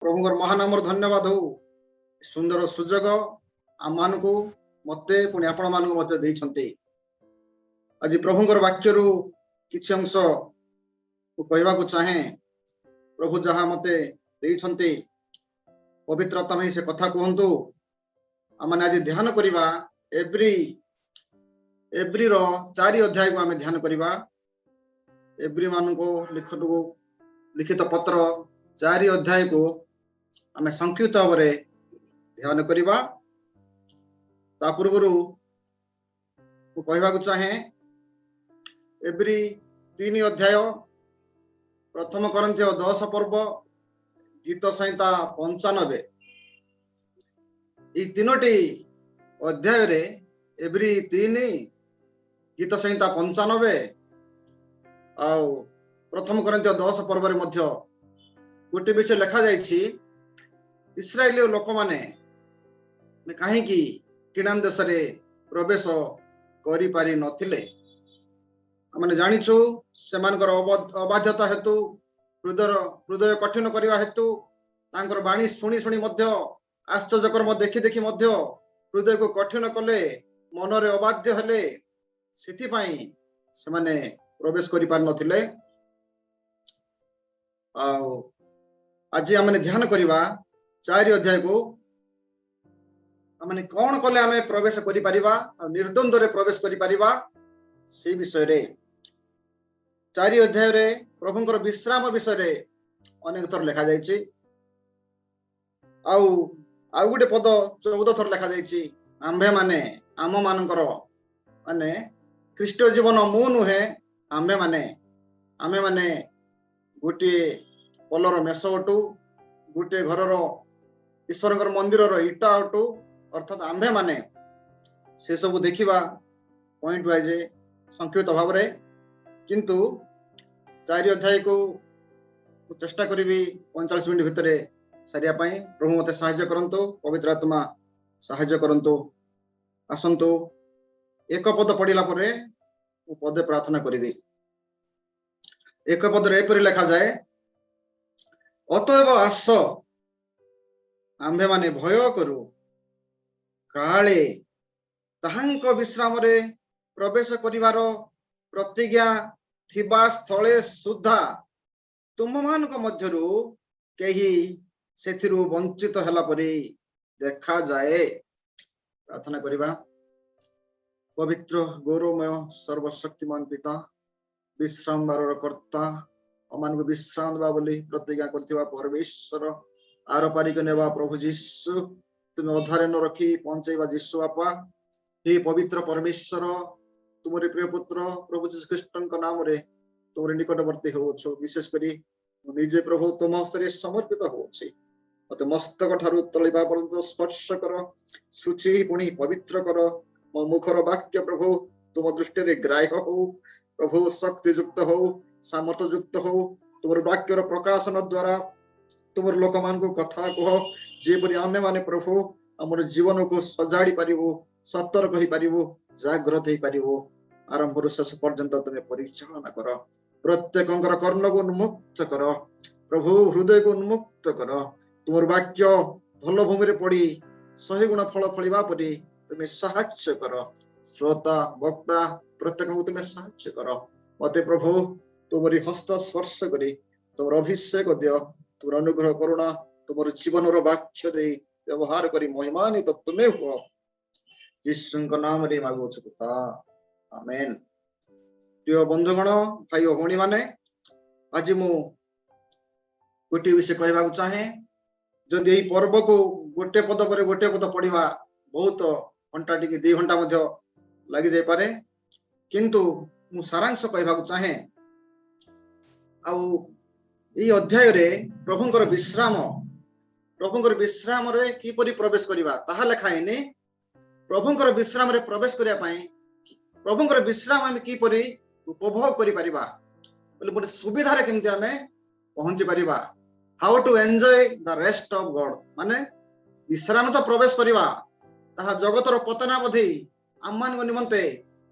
ପ୍ରଭୁଙ୍କର ମହାନାମର ଧନ୍ୟବାଦ ହଉ, ସୁନ୍ଦର ସୁଯୋଗ ଆମମାନଙ୍କୁ, ମତେ ପୁଣି ଆପଣମାନଙ୍କୁ ମଧ୍ୟ ଦେଇଛନ୍ତି। ଆଜି ପ୍ରଭୁଙ୍କର ବାକ୍ୟରୁ କିଛି ଅଂଶ ମୁଁ କହିବାକୁ ଚାହେଁ। ପ୍ରଭୁ ଯାହା ମତେ ଦେଇଛନ୍ତି, ପବିତ୍ର ଆତ୍ମା ହିଁ ସେ କଥା କୁହନ୍ତୁ। ଆମମାନେ ଆଜି ଧ୍ୟାନ କରିବା ଏବ୍ରୀର 4 ଅଧ୍ୟାୟକୁ ଆମେ ଧ୍ୟାନ କରିବା। ଏବ୍ରୀ ମାନଙ୍କୁ ଲିଖିତ ପତ୍ର 4 ଅଧ୍ୟାୟକୁ ଆମେ ସଂକ୍ଷିପ୍ତ ଭାବରେ ଧ୍ୟାନ କରିବା। ତା ପୂର୍ବରୁ ମୁଁ କହିବାକୁ ଚାହେଁ, ଏବ୍ରୀ 3 ଅଧ୍ୟାୟ, ପ୍ରଥମ କରିନ୍ଥୀୟ 10 ପର୍ବ, ଗୀତ ସଂହିତା 95, ଏଇ ତିନୋଟି ଅଧ୍ୟାୟରେ, ଏବ୍ରୀ 3, ଗୀତ ସଂହିତା 95 ଆଉ ପ୍ରଥମ କରିନ୍ଥୀୟ 10 ପର୍ବରେ ମଧ୍ୟ ଗୋଟେ ବିଷୟ ଲେଖାଯାଇଛି। ଇସ୍ରାଏଲୀୟ ଲୋକମାନେ କାହିଁକି କିଣାନ ଦେଶରେ ପ୍ରବେଶ କରିପାରି ନଥିଲେ? ଆମେ ଜାଣିଛୁ, ସେମାନଙ୍କର ଅବାଧ୍ୟତା ହେତୁ, ହୃଦୟ କଠିନ କରିବା ହେତୁ, ତାଙ୍କର ବାଣୀ ଶୁଣି ଶୁଣି ମଧ୍ୟ, ଆଶ୍ଚର୍ଯ୍ୟ କର୍ମ ଦେଖି ଦେଖି ମଧ୍ୟ ହୃଦୟକୁ କଠିନ କଲେ, ମନରେ ଅବାଧ୍ୟ ହେଲେ। ସେଥିପାଇଁ ସେମାନେ ପ୍ରବେଶ କରିପାରିନଥିଲେ। ଆଉ ଆଜି ଆମେ ଧ୍ୟାନ କରିବା 4 ଅଧ୍ୟାୟକୁ। ଆମେ କଣ କଲେ ଆମେ ପ୍ରବେଶ କରିପାରିବା ଆଉ ନିର୍ଦ୍ୱନ୍ଦ୍ୱରେ ପ୍ରବେଶ କରିପାରିବା, ସେଇ ବିଷୟରେ। 4 ଅଧ୍ୟାୟରେ ପ୍ରଭୁଙ୍କର ବିଶ୍ରାମ ବିଷୟରେ ଅନେକ ଥର ଲେଖାଯାଇଛି। ଆଉ ଆଉ ଗୋଟେ ପଦ 14 ଥର ଲେଖାଯାଇଛି, ଆମ୍ଭେମାନେ, ଆମ ମାନଙ୍କର, ମାନେ ଖ୍ରୀଷ୍ଟ ଜୀବନ ମୁଁ ନୁହେଁ, ଆମ୍ଭେମାନେ, ଆମ୍ଭେମାନେ ଗୋଟିଏ ପଲର ମେଷ ଅଟୁ, ଗୋଟିଏ ଘରର ଈଶ୍ୱରଙ୍କର ମନ୍ଦିରର ଇଟା ଅଟୁ, ଅର୍ଥାତ ଆମ୍ଭେମାନେ। ସେସବୁ ଦେଖିବା ପଏଣ୍ଟ ୱାଇଜ ସଂକ୍ଷିପ୍ତ ଭାବରେ। କିନ୍ତୁ 4 ଅଧ୍ୟାୟକୁ ମୁଁ ଚେଷ୍ଟା କରିବି 45 ମିନିଟ ଭିତରେ ସାରିବା ପାଇଁ। ପ୍ରଭୁ ମତେ ସାହାଯ୍ୟ କରନ୍ତୁ, ପବିତ୍ର ଆତ୍ମା ସାହାଯ୍ୟ କରନ୍ତୁ। ଆସନ୍ତୁ, 1 ପଦ ପଢିଲା ପରେ ମୁଁ ପଦେ ପ୍ରାର୍ଥନା କରିବି। 1 ପଦରେ ଏପରି ଲେଖାଯାଏ, ଅତଏବ ଆସ, ଆମ୍ଭେମାନେ ଭୟ କରୁ, କାଳେ ତାହାଙ୍କ ବିଶ୍ରାମରେ ପ୍ରବେଶ କରିବାର ପ୍ରତିଜ୍ଞା ଥିବା ସ୍ଥଳେ ସୁଦ୍ଧା ତୁମମାନଙ୍କ ମଧ୍ୟରୁ କେହି ସେଥିରୁ ବଞ୍ଚିତ ହେଲା ପରି ଦେଖାଯାଏ। ପ୍ରାର୍ଥନା କରିବା। ପବିତ୍ର, ଗୌରବମୟ, ସର୍ବଶକ୍ତିମାନ ପିତା, ବିଶ୍ରାମବାରର କର୍ତ୍ତା, ଆମମାନଙ୍କୁ ବିଶ୍ରାମ ଦେବା ବୋଲି ପ୍ରତିଜ୍ଞା କରିଥିବା ପରମେଶ୍ୱର, ଆରପାରିକୁ ନେବା ପ୍ରଭୁ ଯୀଶୁ, ତୁମେ ଅଧାରେ ନ ରଖି ପହଞ୍ଚେଇବା ଯୀଶୁ ବାପା, ହେ ପବିତ୍ର ପରମେଶ୍ୱର, ତୁମରି ପ୍ରିୟ ପୁତ୍ର ପ୍ରଭୁ ଯୀଶୁ ଖ୍ରୀଷ୍ଟଙ୍କ ନାମରେ ତୁମରି ନିକଟବର୍ତ୍ତୀ ହେଉଛୁ। ବିଶେଷ କରି ମୁଁ ନିଜେ ପ୍ରଭୁ ତୁମ ହସ୍ତରେ ସମର୍ପିତ ହେଉଛି। ମତେ ମସ୍ତକ ଠାରୁ ତଳିପା ପର୍ଯ୍ୟନ୍ତ ସ୍ପର୍ଶ କର, ଶୁଚି ପୁଣି ପବିତ୍ର କର। ମୋ ମୁଖର ବାକ୍ୟ ପ୍ରଭୁ ତୁମ ଦୃଷ୍ଟିରେ ଗ୍ରାହ୍ୟ ହଉ ପ୍ରଭୁ, ଶକ୍ତିଯୁକ୍ତ ହଉ, ସାମର୍ଥ୍ୟଯୁକ୍ତ ହଉ। ତୁମର ବାକ୍ୟର ପ୍ରକାଶନ ଦ୍ଵାରା ତୁମର ଲୋକମାନଙ୍କୁ କଥା କୁହ, ଯେପରି ଆମେମାନେ ପ୍ରଭୁ ଆମର ଜୀବନକୁ ସଜାଡି ପାରିବୁ, ସତର୍କ ହେଇପାରିବୁ, ଜାଗ୍ରତ ହେଇପାରିବୁ। ଆରମ୍ଭରୁ ଶେଷ ପର୍ଯ୍ୟନ୍ତ ତୁମେ ପରିଚାଳନା କର। ପ୍ରତ୍ୟେକଙ୍କର କର୍ଣ୍ଣକୁ ଉନ୍ମୁକ୍ତ କର ପ୍ରଭୁ, ହୃଦୟକୁ ଉନ୍ମୁକ୍ତ କର। ତୁମର ବାକ୍ୟ ଭଲ ଭୂମିରେ ପଡି 100 ଗୁଣ ଫଳ ଫଳିବା ପରି ତୁମେ ସାହାଯ୍ୟ କର। ଶ୍ରୋତା ବକ୍ତା ପ୍ରତ୍ୟେକଙ୍କୁ ତୁମେ ସାହାଯ୍ୟ କର। ମତେ ପ୍ରଭୁ ତୁମରି ହସ୍ତ ସ୍ପର୍ଶ କରି ତୁମର ଅଭିଷେକ ଦିଅ, ତୁମର ଅନୁଗ୍ରହ, କରୁଣା, ତୁମର ଜୀବନର ବାକ୍ୟ ଦେଇ ବ୍ୟବହାର କରି ମହିମାନିତ ତୁମେ ହୁଅ। ଯୀଶୁଙ୍କ ନାମରେ ମାଗୁଅଛୁ ପିତା, ଆମେନ୍। ପ୍ରିୟ ବନ୍ଧୁଗଣ, ଭାଇ ଓ ଭଉଣୀ ମାନେ, ଆଜି ମୁଁ ଗୋଟିଏ ବିଷୟ କହିବାକୁ ଚାହେଁ। ଯଦି ଏଇ ପର୍ବକୁ ଗୋଟେ ପଦ ପରେ ଗୋଟେ ପଦ ପଢିବା, ବହୁତ ଘଣ୍ଟା, ଟିକେ 2 ଘଣ୍ଟା ମଧ୍ୟ ଲାଗି ଯାଇପାରେ। କିନ୍ତୁ ମୁଁ ସାରାଂଶ କହିବାକୁ ଚାହେଁ। ଆଉ ଏଇ ଅଧ୍ୟାୟରେ ପ୍ରଭୁଙ୍କର ବିଶ୍ରାମ, ପ୍ରଭୁଙ୍କର ବିଶ୍ରାମରେ କିପରି ପ୍ରବେଶ କରିବା ତାହା ଲେଖା ହେଇନି। ପ୍ରଭୁଙ୍କର ବିଶ୍ରାମରେ ପ୍ରବେଶ କରିବା ପାଇଁ, ପ୍ରଭୁଙ୍କର ବିଶ୍ରାମ ଆମେ କିପରି ଉପଭୋଗ କରିପାରିବା ବୋଲେ ଗୋଟେ ସୁବିଧାରେ କେମିତି ଆମେ ପହଞ୍ଚି ପାରିବା, how to enjoy the rest of God। ମାନେ ବିଶ୍ରାମ ତ ପ୍ରବେଶ କରିବା, ତାହା ଜଗତର ପତନାବଧି ଆମମାନଙ୍କ ନିମନ୍ତେ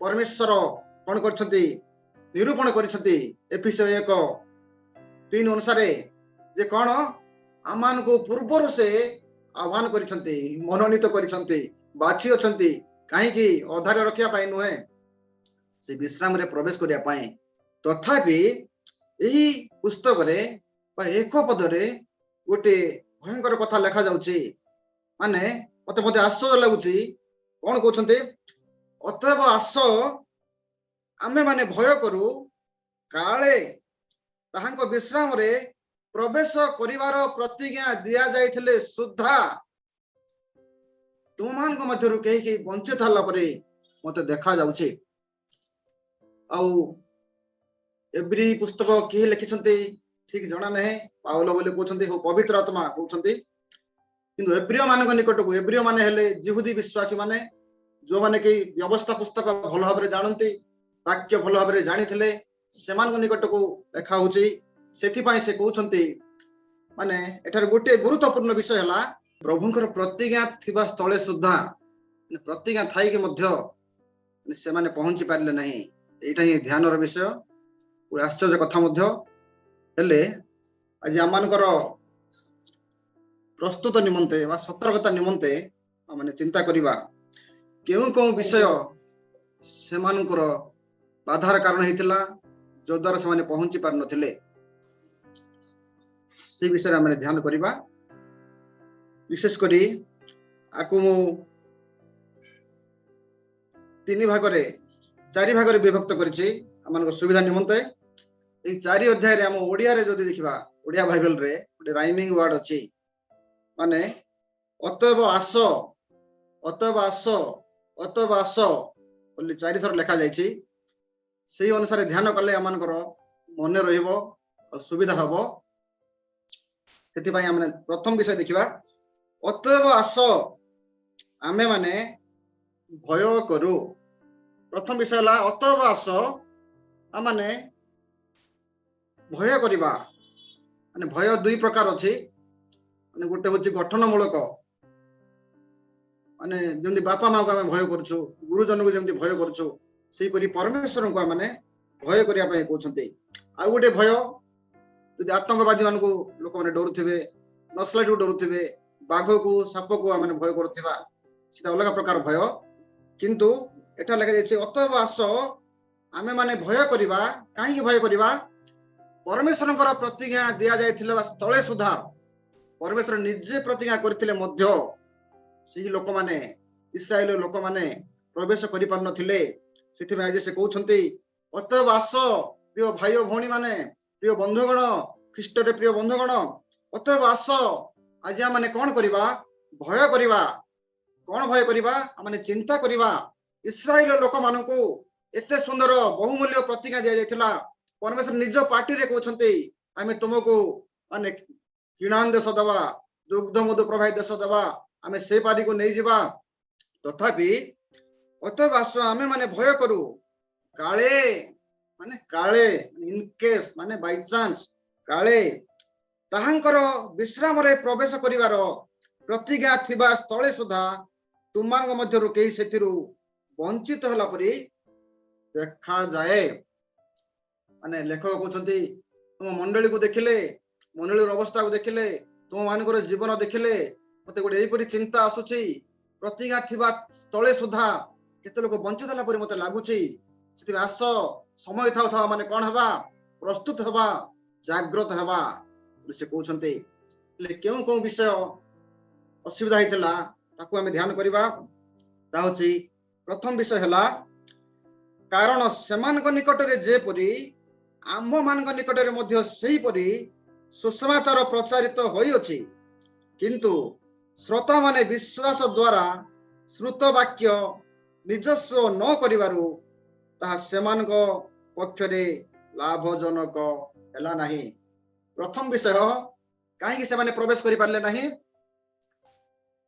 ପରମେଶ୍ୱର କଣ କରିଛନ୍ତି? ନିରୂପଣ କରିଛନ୍ତି ଏଫିସୀୟ 1:3 ଅନୁସାରେ ଯେ କଣ ଆମମାନଙ୍କୁ ପୂର୍ବରୁ ସେ ଆହ୍ୱାନ କରିଛନ୍ତି, ମନୋନୀତ କରିଛନ୍ତି, ବାଛି ଅଛନ୍ତି। କାହିଁକି? ଅଧାରେ ରଖିବା ପାଇଁ ନୁହେଁ, ସେ ବିଶ୍ରାମରେ ପ୍ରବେଶ କରିବା ପାଇଁ। ତଥାପି ଏହି ପୁସ୍ତକରେ ବା 1 ପଦରେ ଗୋଟେ ଭୟଙ୍କର କଥା ଲେଖାଯାଉଛି। ମାନେ ମତେ ମଧ୍ୟ ଆଶ୍ଚର୍ଯ୍ୟ ଲାଗୁଛି। କଣ କହୁଛନ୍ତି? ଅତଏବ ଆସ, ଆମେ ମାନେ ଭୟ କରୁ, କାଳେ ତାହାଙ୍କ ବିଶ୍ରାମରେ ପ୍ରବେଶ କରିବାର ପ୍ରତିଜ୍ଞା ଦିଆଯାଇଥିଲେ ସୁଦ୍ଧା ତୁମମାନଙ୍କ ମଧ୍ୟରୁ କେହି କେହି ବଞ୍ଚିତ ହେଲା ପରି ମତେ ଦେଖାଯାଉଛି। ଆଉ ଏବ୍ରୀ ପୁସ୍ତକ କିଏ ଲେଖିଛନ୍ତି ଠିକ ଜଣା ନାହିଁ, ପାଉଲ ବୋଲି କହୁଛନ୍ତି, ହଉ ପବିତ୍ର ଆତ୍ମା କହୁଛନ୍ତି। କିନ୍ତୁ ଏବ୍ରିୟ ମାନଙ୍କ ନିକଟକୁ, ଏବ୍ରିୟ ମାନେ ହେଲେ ଯିହୁଦୀ ବିଶ୍ୱାସୀ ମାନେ, ଯୋଉମାନେ କି ବ୍ୟବସ୍ଥା ପୁସ୍ତକ ଭଲ ଭାବରେ ଜାଣନ୍ତି, ବାକ୍ୟ ଭଲ ଭାବରେ ଜାଣିଥିଲେ, ସେମାନଙ୍କ ନିକଟକୁ ଲେଖା ହଉଛି। ସେଥିପାଇଁ ସେ କହୁଛନ୍ତି, ମାନେ ଏଠାରେ ଗୋଟିଏ ଗୁରୁତ୍ୱପୂର୍ଣ୍ଣ ବିଷୟ ହେଲା, ପ୍ରଭୁଙ୍କର ପ୍ରତିଜ୍ଞା ଥିବା ସ୍ଥଳେ ସୁଦ୍ଧା, ମାନେ ପ୍ରତିଜ୍ଞା ଥାଇକି ମଧ୍ୟ ସେମାନେ ପହଞ୍ଚି ପାରିଲେ ନାହିଁ। ଏଇଟା ହିଁ ଧ୍ୟାନର ବିଷୟ, ଗୋଟେ ଆଶ୍ଚର୍ଯ୍ୟ କଥା ମଧ୍ୟ। ହେଲେ ଆଜି ଆମମାନଙ୍କର ପ୍ରସ୍ତୁତ ନିମନ୍ତେ ବା ସତର୍କତା ନିମନ୍ତେ ଆମେ ଚିନ୍ତା କରିବା କେଉଁ କେଉଁ ବିଷୟ ସେମାନଙ୍କର ବାଧାର କାରଣ ହେଇଥିଲା, ଯଦ୍ୱାରା ସେମାନେ ପହଞ୍ଚି ପାରୁନଥିଲେ, ସେଇ ବିଷୟରେ ଆମେ ଧ୍ୟାନ କରିବା। ବିଶେଷ କରି ଆକୁ ମୁଁ ତିନି ଭାଗରେ, ଚାରି ଭାଗରେ ବିଭକ୍ତ କରିଛି ଆମମାନଙ୍କ ସୁବିଧା ନିମନ୍ତେ। ଏଇ 4 ଅଧ୍ୟାୟରେ ଆମ ଓଡିଆରେ ଯଦି ଦେଖିବା, ଓଡିଆ ବାଇବେଲରେ ଗୋଟେ ରାଇମିଂ ୱାର୍ଡ ଅଛି, ମାନେ ଅତଏବ ଆସ, ଅତଏବ ଆସ, ଅତଏବ ଆସ ବୋଲି 4ଥର ଲେଖାଯାଇଛି। ସେଇ ଅନୁସାରେ ଧ୍ୟାନ କଲେ ଆମମାନଙ୍କର ମନେ ରହିବ ଆଉ ସୁବିଧା ହବ। ସେଥିପାଇଁ ଆମେ ପ୍ରଥମ ବିଷୟ ଦେଖିବା, ଅତଏବ ଆସ ଆମେମାନେ ଭୟ କରୁ। ପ୍ରଥମ ବିଷୟ ହେଲା ଅତଏବ ଆସ ଆମମାନେ ଭୟ କରିବା। ମାନେ ଭୟ ଦୁଇ ପ୍ରକାର ଅଛି। ମାନେ ଗୋଟେ ହଉଛି ଗଠନମୂଳକ, ମାନେ ଯେମିତି ବାପା ମାକୁ ଆମେ ଭୟ କରୁଛୁ, ଗୁରୁଜନକୁ ଯେମିତି ଭୟ କରୁଛୁ, ସେହିପରି ପରମେଶ୍ୱରଙ୍କୁ ଆମେ ଭୟ କରିବା ପାଇଁ କହୁଛନ୍ତି। ଆଉ ଗୋଟେ ଭୟ, ଯଦି ଆତଙ୍କବାଦୀ ମାନଙ୍କୁ ଲୋକମାନେ ଡରୁଥିବେ, ନକ୍ସଲାଇଟକୁ ଡରୁଥିବେ, ବାଘକୁ ସାପକୁ ଆମେ ଭୟ କରୁଥିବା, ସେଟା ଅଲଗା ପ୍ରକାର ଭୟ। କିନ୍ତୁ ଏଟା ଲେଖାଯାଇଛି ଅତଏବ ଆସ ଆମେ ମାନେ ଭୟ କରିବା। କାହିଁକି ଭୟ କରିବା? ପରମେଶ୍ୱରଙ୍କର ପ୍ରତିଜ୍ଞା ଦିଆଯାଇଥିଲା ସ୍ଥଳେ ସୁଦ୍ଧା, ପରମେଶ୍ୱର ନିଜେ ପ୍ରତିଜ୍ଞା କରିଥିଲେ ମଧ୍ୟ ସେହି ଲୋକମାନେ, ଇସ୍ରାଏଲ ଲୋକମାନେ ପ୍ରବେଶ କରିପାରୁନଥିଲେ। ସେଥିପାଇଁ ଆଜି ସେ କହୁଛନ୍ତି ଅତଏବ ଆସ ପ୍ରିୟ ଭାଇ ଓ ଭଉଣୀ ମାନେ, ପ୍ରିୟ ବନ୍ଧୁଗଣ, ଖ୍ରୀଷ୍ଟରେ ପ୍ରିୟ ବନ୍ଧୁଗଣ, ଅତଏବ ଆସ ଆଜି ଆମେ କଣ କରିବା? ଭୟ କରିବା। କଣ ଭୟ କରିବା? ଆମେ ଚିନ୍ତା କରିବା। ଇସ୍ରାଏଲ ଲୋକମାନଙ୍କୁ ଏତେ ସୁନ୍ଦର ବହୁମୂଲ୍ୟ ପ୍ରତିଜ୍ଞା ଦିଆଯାଇଥିଲା। ପରମେଶ୍ୱର ନିଜ ପାଟିରେ କହୁଛନ୍ତି ଆମେ ତୁମକୁ ମାନେ କିଣାନ ଦେଶ ଦବା, ଦୁଗ୍ଧ ମଧୁ ପ୍ରବାହିତ ଦେଶ ଦବା, ଆମେ ସେଇ ପାରିକୁ ନେଇଯିବା। ତଥାପି ଅତଏବ ଆସ ଆମେ ମାନେ ଭୟ କରୁ, କାଳେ, ମାନେ କାଳେ, ଇନକେସ୍ ମାନେ ବାଇଚାନ୍ସ, କାଳେ ତାହାଙ୍କର ବିଶ୍ରାମରେ ପ୍ରବେଶ କରିବାର ପ୍ରତିଜ୍ଞା ଥିବା ସ୍ଥଳେ ସୁଦ୍ଧା ତୁମମାନଙ୍କ ମଧ୍ୟରୁ କେହି ସେଥିରୁ ବଞ୍ଚିତ ହେଲା ପରି ଦେଖାଯାଏ। ମାନେ ଲେଖକ କହୁଛନ୍ତି ତୁମ ମଣ୍ଡଳୀକୁ ଦେଖିଲେ, ମଣ୍ଡଳୀର ଅବସ୍ଥାକୁ ଦେଖିଲେ, ତୁମ ମାନଙ୍କର ଜୀବନ ଦେଖିଲେ ମତେ ଗୋଟେ ଏହିପରି ଚିନ୍ତା ଆସୁଛି, ପ୍ରତିଜ୍ଞା ଥିବା ସ୍ଥଳେ ସୁଦ୍ଧା କେତେ ଲୋକ ବଞ୍ଚିତ ହେଲା ପରି ମତେ ଲାଗୁଛି। ସେଥିପାଇଁ ଆସ, ସମୟ ଥାଉ ଥାଉ ମାନେ କଣ ହେବା? ପ୍ରସ୍ତୁତ ହେବା, ଜାଗ୍ରତ ହେବା ବୋଲି ସେ କହୁଛନ୍ତି। ହେଲେ କେଉଁ କେଉଁ ବିଷୟ ଅସୁବିଧା ହେଇଥିଲା ତାକୁ ଆମେ ଧ୍ୟାନ କରିବା। ତା ହଉଛି ପ୍ରଥମ ବିଷୟ ହେଲା, କାରଣ ସେମାନଙ୍କ ନିକଟରେ ଯେପରି ଆମ୍ଭମାନଙ୍କ ନିକଟରେ ମଧ୍ୟ ସେହିପରି ସୁସମାଚାର ପ୍ରଚାରିତ ହୋଇଅଛି, କିନ୍ତୁ ଶ୍ରୋତାମାନେ ବିଶ୍ୱାସ ଦ୍ୱାରା ଶ୍ରୁତ ବାକ୍ୟ ନିଜସ୍ୱ ନ କରିବାରୁ ତାହା ସେମାନଙ୍କ ପକ୍ଷରେ ଲାଭଜନକ ହେଲା ନାହିଁ। ପ୍ରଥମ ବିଷୟ, କାହିଁକି ସେମାନେ ପ୍ରବେଶ କରିପାରିଲେ ନାହିଁ?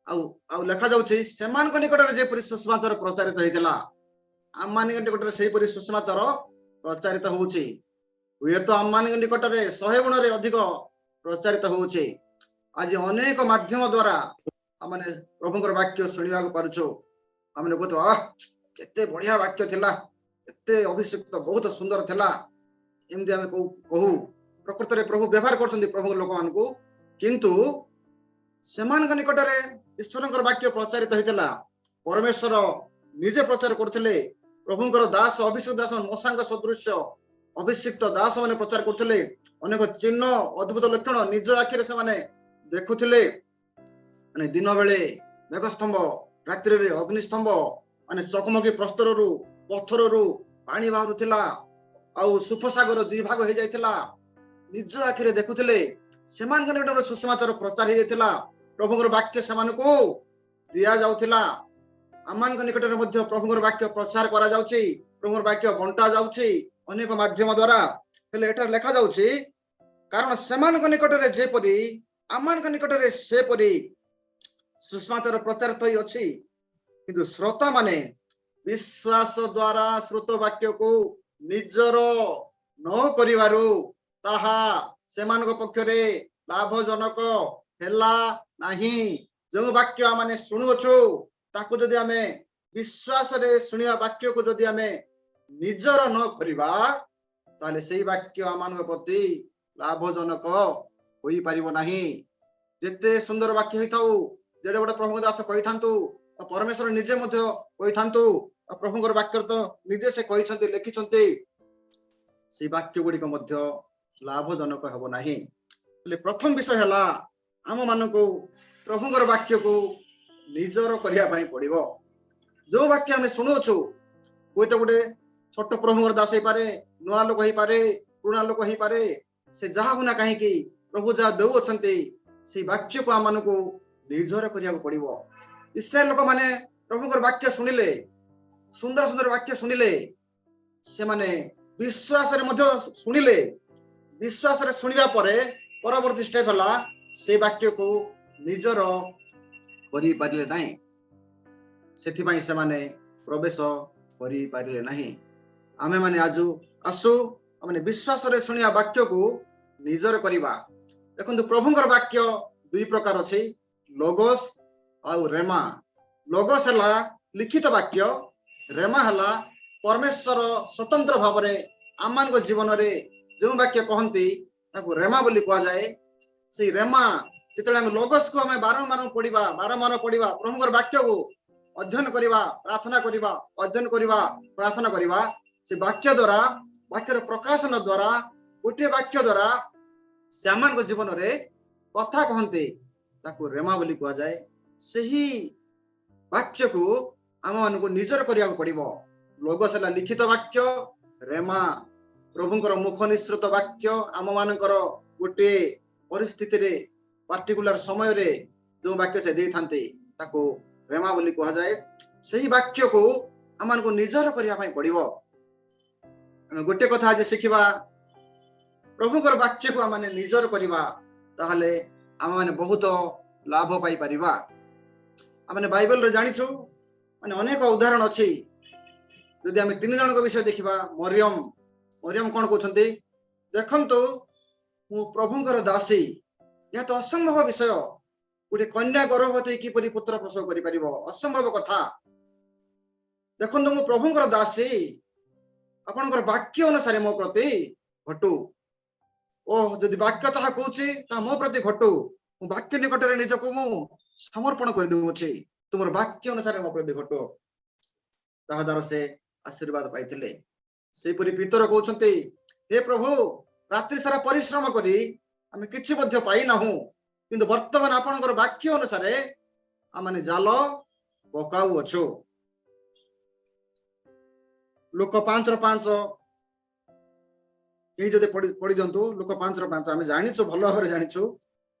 ଆଉ ଲେଖାଯାଉଛି ସେମାନଙ୍କ ନିକଟରେ ଯେପରି ସୁସମାଚାର ପ୍ରଚାରିତ ହେଇଥିଲା, ଆମମାନଙ୍କ ନିକଟରେ ସେହିପରି ସୁସମାଚାର ପ୍ରଚାରିତ ହଉଛି। ହୁଏତ ଆମମାନଙ୍କ ନିକଟରେ 100 ଗୁଣରେ ଅଧିକ ପ୍ରଚାରିତ ହଉଛି। ଆଜି ଅନେକ ମାଧ୍ୟମ ଦ୍ଵାରା ଆମେ ପ୍ରଭୁଙ୍କର ବାକ୍ୟ ଶୁଣିବାକୁ ପାରୁଛୁ। ଆମେ କହୁଛୁ, ଆହ କେତେ ବଢିଆ ବାକ୍ୟ ଥିଲା, ଏତେ ଅଭିଷିକ୍ତ, ବହୁତ ସୁନ୍ଦର ଥିଲା, ଏମିତି ଆମେ କହୁ। ପ୍ରକୃତରେ ପ୍ରଭୁ ବ୍ୟବହାର କରୁଛନ୍ତି ପ୍ରଭୁଙ୍କ ଲୋକମାନଙ୍କୁ, କିନ୍ତୁ ସେମାନଙ୍କ ନିକଟରେ ଈଶ୍ୱରଙ୍କର ବାକ୍ୟ ପ୍ରଚାରିତ ହେଇଥିଲା। ପରମେଶ୍ୱର ନିଜେ ପ୍ରଚାର କରୁଥିଲେ। ପ୍ରଭୁଙ୍କର ଦାସ, ଅଭିଷେକ ଦାସ, ମୋଶାଙ୍କ ସଦୃଶ୍ୟ ଅଭିଷିକ୍ତ ଦାସ ମାନେ ପ୍ରଚାର କରୁଥିଲେ। ଅନେକ ଚିହ୍ନ, ଅଦ୍ଭୁତ ଲକ୍ଷଣ ନିଜ ଆଖିରେ ସେମାନେ ଦେଖୁଥିଲେ। ମାନେ ଦିନ ବେଳେ ମେଘସ୍ତମ୍ଭ, ରାତ୍ରିରେ ଅଗ୍ନିସ୍ତମ୍ଭ, ମାନେ ଚକମକି ପ୍ରସ୍ତରରୁ, ପଥରରୁ ପାଣି ବାହାରୁଥିଲା, ଆଉ ସୁଫସାଗର ଦୁଇ ଭାଗ ହେଇଯାଇଥିଲା। ନିଜ ଆଖିରେ ଦେଖୁଥିଲେ। ସେମାନଙ୍କ ନିକଟରେ ସୁସମାଚାର ପ୍ରଚାର ହେଇଯାଇଥିଲା। ପ୍ରଭୁଙ୍କର ବାକ୍ୟ ସେମାନଙ୍କୁ ଦିଆଯାଉଥିଲା। ଆମମାନଙ୍କ ନିକଟରେ ମଧ୍ୟ ପ୍ରଭୁଙ୍କର ବାକ୍ୟ ପ୍ରଚାର କରାଯାଉଛି, ପ୍ରଭୁଙ୍କର ବାକ୍ୟ ବଣ୍ଟା ଯାଉଛି ଅନେକ ମାଧ୍ୟମ ଦ୍ଵାରା। ହେଲେ ଏଠାରେ ଲେଖାଯାଉଛି, କାରଣ ସେମାନଙ୍କ ନିକଟରେ ଯେପରି, ଆମମାନଙ୍କ ନିକଟରେ ସେପରି ସୁସମାଚାର ପ୍ରଚାରିତ ହୋଇଅଛି, କିନ୍ତୁ ଶ୍ରୋତା ମାନେ ବିଶ୍ୱାସ ଦ୍ଵାରା ଶ୍ରୁତ ବାକ୍ୟକୁ ନିଜର ନ କରିବାରୁ ତାହା ସେମାନଙ୍କ ପକ୍ଷରେ ଲାଭଜନକ ହେଲା ନାହିଁ। ଯେଉଁ ବାକ୍ୟ ଆମେ ଶୁଣୁଅଛୁ, ତାକୁ ଯଦି ଆମେ ବିଶ୍ୱାସରେ ଶୁଣିବା ବାକ୍ୟକୁ ଯଦି ଆମେ ନିଜର ନ କରିବା, ତାହେଲେ ସେଇ ବାକ୍ୟ ଆମମାନଙ୍କ ପ୍ରତି ଲାଭଜନକ ହୋଇପାରିବ ନାହିଁ। ଯେତେ ସୁନ୍ଦର ବାକ୍ୟ ହେଇଥାଉ, ଯେଡ଼େ ବଡ ପ୍ରଭୁଙ୍କ ଦାସ କହିଥାନ୍ତୁ, ଆଉ ପରମେଶ୍ୱର ନିଜେ ମଧ୍ୟ କହିଥାନ୍ତୁ, ଆଉ ପ୍ରଭୁଙ୍କର ବାକ୍ୟରେ ତ ନିଜେ ସେ କହିଛନ୍ତି, ଲେଖିଛନ୍ତି, ସେଇ ବାକ୍ୟ ଗୁଡିକ ମଧ୍ୟ ଲାଭଜନକ ହେବ ନାହିଁ। ହେଲେ ପ୍ରଥମ ବିଷୟ ହେଲା, ଆମ ମାନଙ୍କୁ ପ୍ରଭୁଙ୍କର ବାକ୍ୟକୁ ନିଜର କରିବା ପାଇଁ ପଡିବ। ଯୋଉ ବାକ୍ୟ ଆମେ ଶୁଣୁଅଛୁ, ହୁଏତ ଗୋଟେ ଛୋଟ ପ୍ରଭୁଙ୍କର ଦାସ ହେଇପାରେ, ନୂଆ ଲୋକ ହେଇପାରେ, ପୁରୁଣା ଲୋକ ହେଇପାରେ, ସେ ଯାହା ହଉନା କାହିଁକି, ପ୍ରଭୁ ଯାହା ଦେଉଅଛନ୍ତି, ସେଇ ବାକ୍ୟକୁ ଆମମାନଙ୍କୁ ନିଜର କରିବାକୁ ପଡିବ। ଇସ୍ରାଏଲ ଲୋକମାନେ ପ୍ରଭୁଙ୍କର ବାକ୍ୟ ଶୁଣିଲେ, ସୁନ୍ଦର ସୁନ୍ଦର ବାକ୍ୟ ଶୁଣିଲେ, ସେମାନେ ବିଶ୍ୱାସରେ ମଧ୍ୟ ଶୁଣିଲେ। ବିଶ୍ୱାସରେ ଶୁଣିବା ପରେ ପରବର୍ତ୍ତୀ ଷ୍ଟେପ ହେଲା, ସେଇ ବାକ୍ୟକୁ ନିଜର କରିପାରିଲେ ନାହିଁ। ସେଥିପାଇଁ ସେମାନେ ପ୍ରବେଶ କରିପାରିଲେ ନାହିଁ। ଆମେମାନେ ଆଜୁ ଆସୁ, ଆମେ ବିଶ୍ୱାସରେ ଶୁଣିବା ବାକ୍ୟକୁ ନିଜର କରିବା। ଦେଖନ୍ତୁ, ପ୍ରଭୁଙ୍କର ବାକ୍ୟ ଦୁଇ ପ୍ରକାର ଅଛି, ଲୋଗୋସ ଆଉ ରେମା। ଲୋଗୋସ ହେଲା ଲିଖିତ ବାକ୍ୟ, ରେମା ହେଲା ପରମେଶ୍ୱର ସ୍ୱତନ୍ତ୍ର ଭାବରେ ଆମମାନଙ୍କ ଜୀବନରେ ଯେଉଁ ବାକ୍ୟ କହନ୍ତି, ତାକୁ ରେମା ବୋଲି କୁହାଯାଏ। ସେଇ ରେମା ଯେତେବେଳେ ଆମେ ଲୋଗୋସକୁ ଆମେ ବାରମ୍ବାର ପଢିବା, ବାରମ୍ବାର ପଢିବା, ପ୍ରଭୁଙ୍କର ବାକ୍ୟକୁ ଅଧ୍ୟୟନ କରିବା, ପ୍ରାର୍ଥନା କରିବା, ଅଧ୍ୟୟନ କରିବା, ପ୍ରାର୍ଥନା କରିବା, ସେ ବାକ୍ୟ ଦ୍ଵାରା, ବାକ୍ୟର ପ୍ରକାଶନ ଦ୍ଵାରା, ଗୋଟିଏ ବାକ୍ୟ ଦ୍ଵାରା ସେମାନଙ୍କ ଜୀବନରେ କଥା କହନ୍ତି, ତାକୁ ରେମା ବୋଲି କୁହାଯାଏ। ସେହି ବାକ୍ୟକୁ ଆମମାନଙ୍କୁ ନିଜର କରିବାକୁ ପଡିବ। ଲୋଗୋସ ହେଲା ଲିଖିତ ବାକ୍ୟ, ରେମା ପ୍ରଭୁଙ୍କର ମୁଖ ନିଃସୃତ ବାକ୍ୟ, ଆମ ମାନଙ୍କର ଗୋଟିଏ ପରିସ୍ଥିତିରେ, ପାର୍ଟିକୁଲାର ସମୟରେ ଯୋଉ ବାକ୍ୟ ସେ ଦେଇଥାନ୍ତି, ତାକୁ ରେମା ବୋଲି କୁହାଯାଏ। ସେହି ବାକ୍ୟକୁ ଆମମାନଙ୍କୁ ନିଜର କରିବା ପାଇଁ ପଡିବ। ଆମେ ଗୋଟେ କଥା ଆଜି ଶିଖିବା, ପ୍ରଭୁଙ୍କର ବାକ୍ୟକୁ ଆମେ ନିଜର କରିବା, ତାହେଲେ ଆମେମାନେ ବହୁତ ଲାଭ ପାଇପାରିବା। ଆମେ ବାଇବେଲରେ ଜାଣିଛୁ, ମାନେ ଅନେକ ଉଦାହରଣ ଅଛି। ଯଦି ଆମେ ତିନି ଜଣଙ୍କ ବିଷୟ ଦେଖିବା, ମରିୟମ। ମରିୟମ କଣ କହୁଛନ୍ତି? ଦେଖନ୍ତୁ, ମୁଁ ପ୍ରଭୁଙ୍କର ଦାସୀ। ଏହା ତ ଅସମ୍ଭବ ବିଷୟ। ଗୋଟେ କନ୍ୟା ଗର୍ଭବତୀ କିପରି ପୁତ୍ର ପ୍ରସବ କରିପାରିବ? ଅସମ୍ଭବ କଥା। ଦେଖନ୍ତୁ, ମୁଁ ପ୍ରଭୁଙ୍କର ଦାସୀ, ଆପଣଙ୍କର ବାକ୍ୟ ଅନୁସାରେ ମୋ ପ୍ରତି ଘଟୁ। ଓ ଯଦି ବାକ୍ୟ ତାହା କହୁଛି, ତାହା ମୋ ପ୍ରତି ଘଟୁ। ମୁଁ ବାକ୍ୟ ନିକଟରେ ନିଜକୁ ମୁଁ ସମର୍ପଣ କରିଦେଉଅଛି। ତୁମର ବାକ୍ୟ ଅନୁସାରେ ମୋ ପ୍ରତି ଘଟୁ। ତାହା ଦ୍ୱାରା ସେ ଆଶୀର୍ବାଦ ପାଇଥିଲେ। ସେହିପରି ପିତର କହୁଛନ୍ତି, ହେ ପ୍ରଭୁ, ରାତ୍ରି ସାରା ପରିଶ୍ରମ କରି ଆମେ କିଛି ମଧ୍ୟ ପାଇନାହୁଁ, କିନ୍ତୁ ବର୍ତ୍ତମାନ ଆପଣଙ୍କର ବାକ୍ୟ ଅନୁସାରେ ଆମେ ଜାଲ ପକାଉଅଛୁ। ଲୂକ 5:5 କେହି ଯଦି ପଢି ଦିଅନ୍ତୁ। ଲୂକ 5:5 ଆମେ ଜାଣିଛୁ, ଭଲ ଭାବରେ ଜାଣିଛୁ।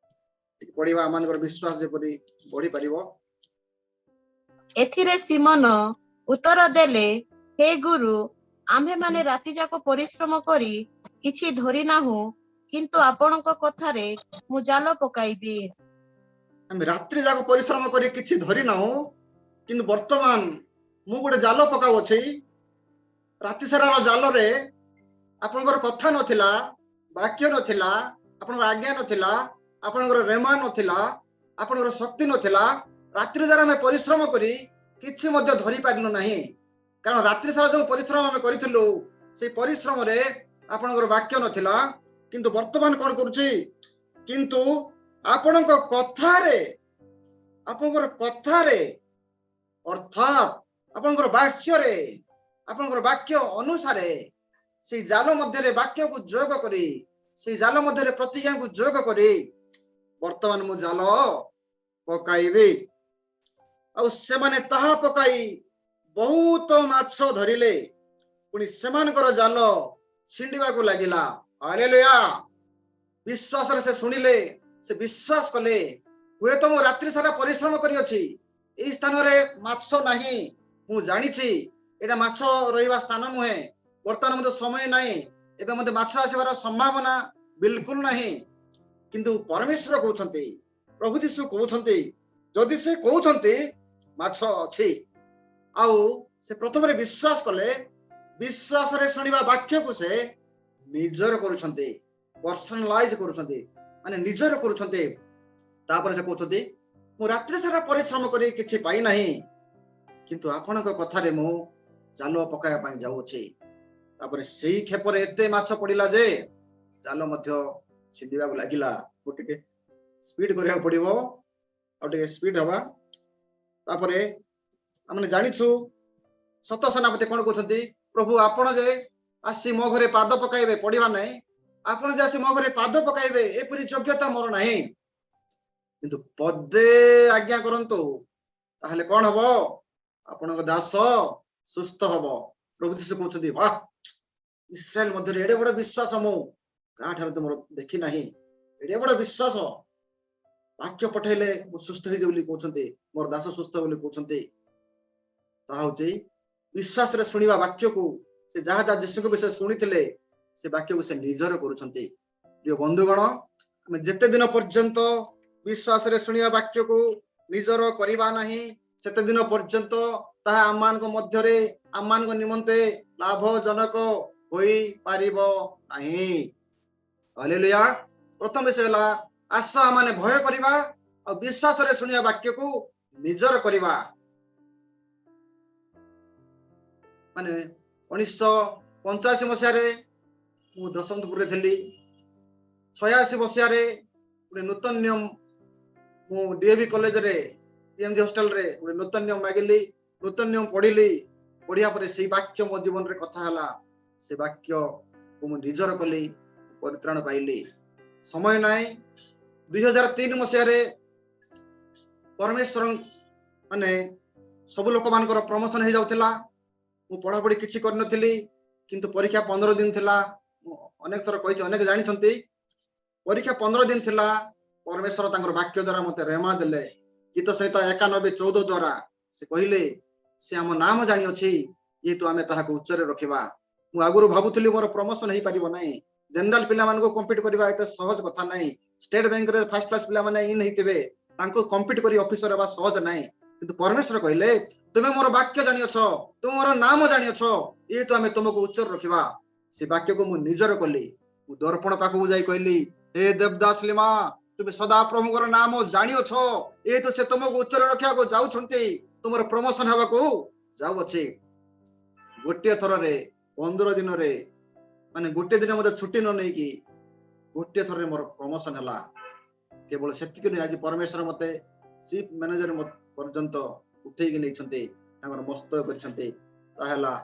ଟିକେ ପଢିବା, ଆମମାନଙ୍କର ବିଶ୍ୱାସ ଯେପରି ବଢିପାରିବ। ଏଥିରେ ଶିମୋନ ଉତ୍ତର ଦେଲେ, ହେ ଗୁରୁ, ଆମ୍ଭେମାନେ ରାତି ଯାକ ପରିଶ୍ରମ କରି କିଛି ଧରି ନାହୁଁ, କିନ୍ତୁ ଆପଣଙ୍କ କଥାରେ ମୁଁ ଜାଲ ପକାଇବି। ଆମେ ରାତ୍ରି ଯାକ ପରିଶ୍ରମ କରି କିଛି ଧରି ନାହୁଁ, କିନ୍ତୁ ବର୍ତ୍ତମାନ ମୁଁ ଗୋଟେ ଜାଲ ପକାଉଅଛି। ରାତି ସାରାର ଜାଲରେ ଆପଣଙ୍କର କଥା ନଥିଲା, ବାକ୍ୟ ନଥିଲା, ଆପଣଙ୍କର ଆଜ୍ଞା ନଥିଲା, ଆପଣଙ୍କର ରେମା ନଥିଲା, ଆପଣଙ୍କର ଶକ୍ତି ନଥିଲା। ରାତ୍ରି ଯାକ ଆମେ ପରିଶ୍ରମ କରି କିଛି ମଧ୍ୟ ଧରି ପାରିଲୁ ନାହିଁ, କାରଣ ରାତ୍ରି ସାରା ଯୋଉ ପରିଶ୍ରମ ଆମେ କରିଥିଲୁ, ସେଇ ପରିଶ୍ରମରେ ଆପଣଙ୍କର ବାକ୍ୟ ନଥିଲା। କିନ୍ତୁ ବର୍ତ୍ତମାନ କଣ କରୁଛି? କିନ୍ତୁ ଆପଣଙ୍କ କଥାରେ, ଆପଣଙ୍କର କଥାରେ, ଅର୍ଥାତ୍ ଆପଣଙ୍କର ବାକ୍ୟରେ, ଆପଣଙ୍କର ବାକ୍ୟ ଅନୁସାରେ ସେଇ ଜାଲ ମଧ୍ୟରେ ବାକ୍ୟକୁ ଯୋଗ କରି, ସେଇ ଜାଲ ମଧ୍ୟରେ ପ୍ରତିଜ୍ଞାକୁ ଯୋଗ କରି ବର୍ତ୍ତମାନ ମୁଁ ଜାଲ ପକାଇବି। ଆଉ ସେମାନେ ତାହା ପକାଇ ବହୁତ ମାଛ ଧରିଲେ, ପୁଣି ସେମାନଙ୍କର ଜାଲ ଛିଣ୍ଡିବାକୁ ଲାଗିଲା। ହାଲେଲୁୟା। ବିଶ୍ୱାସରେ ସେ ଶୁଣିଲେ, ସେ ବିଶ୍ୱାସ କଲେ। ହୁଏତ ମୁଁ ରାତ୍ରି ସାରା ପରିଶ୍ରମ କରିଅଛି, ଏଇ ସ୍ଥାନରେ ମାଛ ନାହିଁ, ମୁଁ ଜାଣିଛି ଏଇଟା ମାଛ ରହିବା ସ୍ଥାନ ନୁହେଁ, ବର୍ତ୍ତମାନ ମଧ୍ୟ ସମୟ ନାହିଁ, ଏବେ ମଧ୍ୟ ମାଛ ଆସିବାର ସମ୍ଭାବନା ବିଲକୁଲ ନାହିଁ। କିନ୍ତୁ ପରମେଶ୍ୱର କହୁଛନ୍ତି, ପ୍ରଭୁ ଯୀଶୁ କହୁଛନ୍ତି, ଯଦି ସେ କହୁଛନ୍ତି ମାଛ ଅଛି। ଆଉ ସେ ପ୍ରଥମରେ ବିଶ୍ୱାସ କଲେ। ବିଶ୍ୱାସରେ ଶୁଣିବା ବାକ୍ୟକୁ ସେ ନିଜର କରୁଛନ୍ତି, ପର୍ସନାଲାଇଜ କରୁଛନ୍ତି, ମାନେ ନିଜର କରୁଛନ୍ତି। ତାପରେ ସେ କହୁଛନ୍ତି, ମୁଁ ରାତ୍ରି ସାରା ପରିଶ୍ରମ କରି କିଛି ପାଇନାହିଁ, କିନ୍ତୁ ଆପଣଙ୍କ କଥାରେ ମୁଁ ଜାଲ ପକାଇବା ପାଇଁ ଯାଉଅଛି। ତାପରେ ସେଇ କ୍ଷେପରେ ଏତେ ମାଛ ପଡିଲା ଯେ ଜାଲ ମଧ୍ୟ ଛିଣ୍ଡିବାକୁ ଲାଗିଲା। ମୁଁ ଟିକେ ସ୍ପିଡ କରିବାକୁ ପଡିବ, ଆଉ ଟିକେ ସ୍ପିଡ ହବା। ତାପରେ ଆମେ ଜାଣିଛୁ ସତ ସେନାପତି କଣ କହୁଛନ୍ତି, ପ୍ରଭୁ ଆପଣ ଯେ ଆସି ମୋ ଘରେ ପାଦ ପକାଇବେ, ପଡିବା ନାହିଁ, ଆପଣ ଯେ ଆସି ମୋ ଘରେ ପାଦ ପକାଇବେ ଏପରି ଯୋଗ୍ୟତା ମୋର ନାହିଁ, କିନ୍ତୁ ପଦେ ଆଜ୍ଞା କରନ୍ତୁ, ତାହେଲେ କଣ ହବ? ଆପଣଙ୍କ ଦାସ ସୁସ୍ଥ ହବ। ପ୍ରଭୁ ଯୀଶୁ କହୁଛନ୍ତି, ବାহ, ଇସ୍ରାଏଲ ମଧ୍ୟରେ ଏଡେ ବଡ ବିଶ୍ୱାସ ମୁଁ କାହାଠାରୁ ତୁମର ଦେଖି ନାହିଁ। ଏଡେ ବଡ ବିଶ୍ୱାସ, ବାକ୍ୟ ପଠେଇଲେ ମୁଁ ସୁସ୍ଥ ହେଇଯିବି ବୋଲି କହୁଛନ୍ତି, ମୋର ଦାସ ସୁସ୍ଥ ବୋଲି କହୁଛନ୍ତି। ତାହା ହଉଛି ବିଶ୍ୱାସରେ ଶୁଣିବା ବାକ୍ୟକୁ, ସେ ଯାହା ଯାହା ଯୀଶୁଙ୍କ ବିଷୟରେ ଶୁଣିଥିଲେ ସେ ବାକ୍ୟକୁ ସେ ନିଜର କରୁଛନ୍ତି। ପ୍ରିୟ ବନ୍ଧୁଗଣ, ଆମେ ଯେତେ ଦିନ ପର୍ଯ୍ୟନ୍ତ ବିଶ୍ୱାସରେ ଶୁଣିବା ବାକ୍ୟକୁ ନିଜର କରିବା ନାହିଁ, ସେତେ ଦିନ ପର୍ଯ୍ୟନ୍ତ ତାହା ଆମମାନଙ୍କ ମଧ୍ୟରେ, ଆମମାନଙ୍କ ନିମନ୍ତେ ଲାଭଜନକ ହୋଇପାରିବ ନାହିଁ। ହାଲେଲୁୟା। ପ୍ରଥମ ବିଷୟ ହେଲା ଆସ ମାନେ ଭୟ କରିବା ଆଉ ବିଶ୍ୱାସରେ ଶୁଣିବା ବାକ୍ୟକୁ ନିଜର କରିବା। ମାନେ 1985 ମସିହାରେ ମୁଁ ଦଶମନ୍ତପୁରରେ ଥିଲି। 86 ମସିହାରେ ଗୋଟେ ନୂତନ ନିୟମ ମୁଁ ଡିଏଭି କଲେଜରେ ପିଏମଜି ହଷ୍ଟେଲରେ ଗୋଟେ ନୂତନ ନିୟମ ମାଗିଲି, ନୂତନ ନିୟମ ପଢିଲି। ପଢିବା ପରେ ସେଇ ବାକ୍ୟ ମୋ ଜୀବନରେ କଥା ହେଲା, ସେ ବାକ୍ୟକୁ ମୁଁ ନିଜର କଲି, ପରିତ୍ରାଣ ପାଇଲି। ସମୟ ନାହିଁ। 2003 ମସିହାରେ ପରମେଶ୍ୱର ମାନେ ସବୁ ଲୋକମାନଙ୍କର ପ୍ରମୋସନ ହେଇଯାଉଥିଲା। ମୁଁ ପଢାପଢି କିଛି କରିନଥିଲି, କିନ୍ତୁ ପରୀକ୍ଷା 15 ଦିନ ଥିଲା। ମୁଁ ଅନେକ ଥର କହିଛି, ଅନେକ ଜାଣିଛନ୍ତି। ପରୀକ୍ଷା 15 ଦିନ ଥିଲା। ପରମେଶ୍ୱର ତାଙ୍କର ବାକ୍ୟ ଦ୍ୱାରା ମତେ ରେମା ଦେଲେ। ଗୀତ ସହିତ 91:14 ଦ୍ୱାରା ସେ କହିଲେ, ସେ ଆମ ନାମ ଜାଣିଅଛି, ଯେହେତୁ ଆମେ ତାହାକୁ ଉଚ୍ଚରେ ରଖିବା। ମୁଁ ଆଗରୁ ଭାବୁଥିଲି ମୋର ପ୍ରମୋସନ ହେଇପାରିବ ନାହିଁ, ଜେନେରାଲ ପିଲାମାନଙ୍କୁ କମ୍ପିଟ୍ କରିବା ଏତେ ସହଜ କଥା ନାହିଁ, ଷ୍ଟେଟ ବ୍ୟାଙ୍କରେ ଫାର୍ଷ୍ଟ କ୍ଲାସ ପିଲାମାନେ ଇନ୍ ହେଇଥିବେ, ତାଙ୍କୁ କମ୍ପିଟ୍ କରି ଅଫିସର ହେବା ସହଜ ନାହିଁ। କିନ୍ତୁ ପରମେଶ୍ୱର କହିଲେ, ତୁମେ ମୋର ବାକ୍ୟ ଜାଣିଅଛ, ତୁମେ ମୋର ନାମ ଜାଣିଅଛ, ଯେହେତୁ ଆମେ ତୁମକୁ ଉଚ୍ଚରେ ରଖିବା। ସେ ବାକ୍ୟକୁ ମୁଁ ନିଜର କଲି। ମୁଁ ଦର୍ପଣ ପାଖକୁ ଯାଇ କହିଲି, ହେ ଦେବଦାସ ଲିମା, ତୁମେ ସଦା ପ୍ରଭୁଙ୍କର ନାମ ଜାଣିଅଛ, ଯେହେତୁ ସେ ତୁମକୁ ଉଚ୍ଚରେ ରଖିବାକୁ ଯାଉଛନ୍ତି, ତୁମର ପ୍ରମୋସନ ହେବାକୁ ଯାଉଅଛି। ଗୋଟିଏ ଥରରେ 15 ଦିନରେ, ମାନେ ଗୋଟେ ଦିନ ମଧ୍ୟ ଛୁଟି ନ ନେଇକି ଗୋଟିଏ ଥରରେ ମୋର ପ୍ରମୋସନ ହେଲା। କେବଳ ସେତିକି ନୁହେଁ, ଆଜି ପରମେଶ୍ୱର ମତେ ଚିଫ ମ୍ୟାନେଜର ପର୍ଯ୍ୟନ୍ତ ଉଠେଇକି ନେଇଛନ୍ତି, ତାଙ୍କର ମସ୍ତକ କରିଛନ୍ତି। ତାହା ହେଲା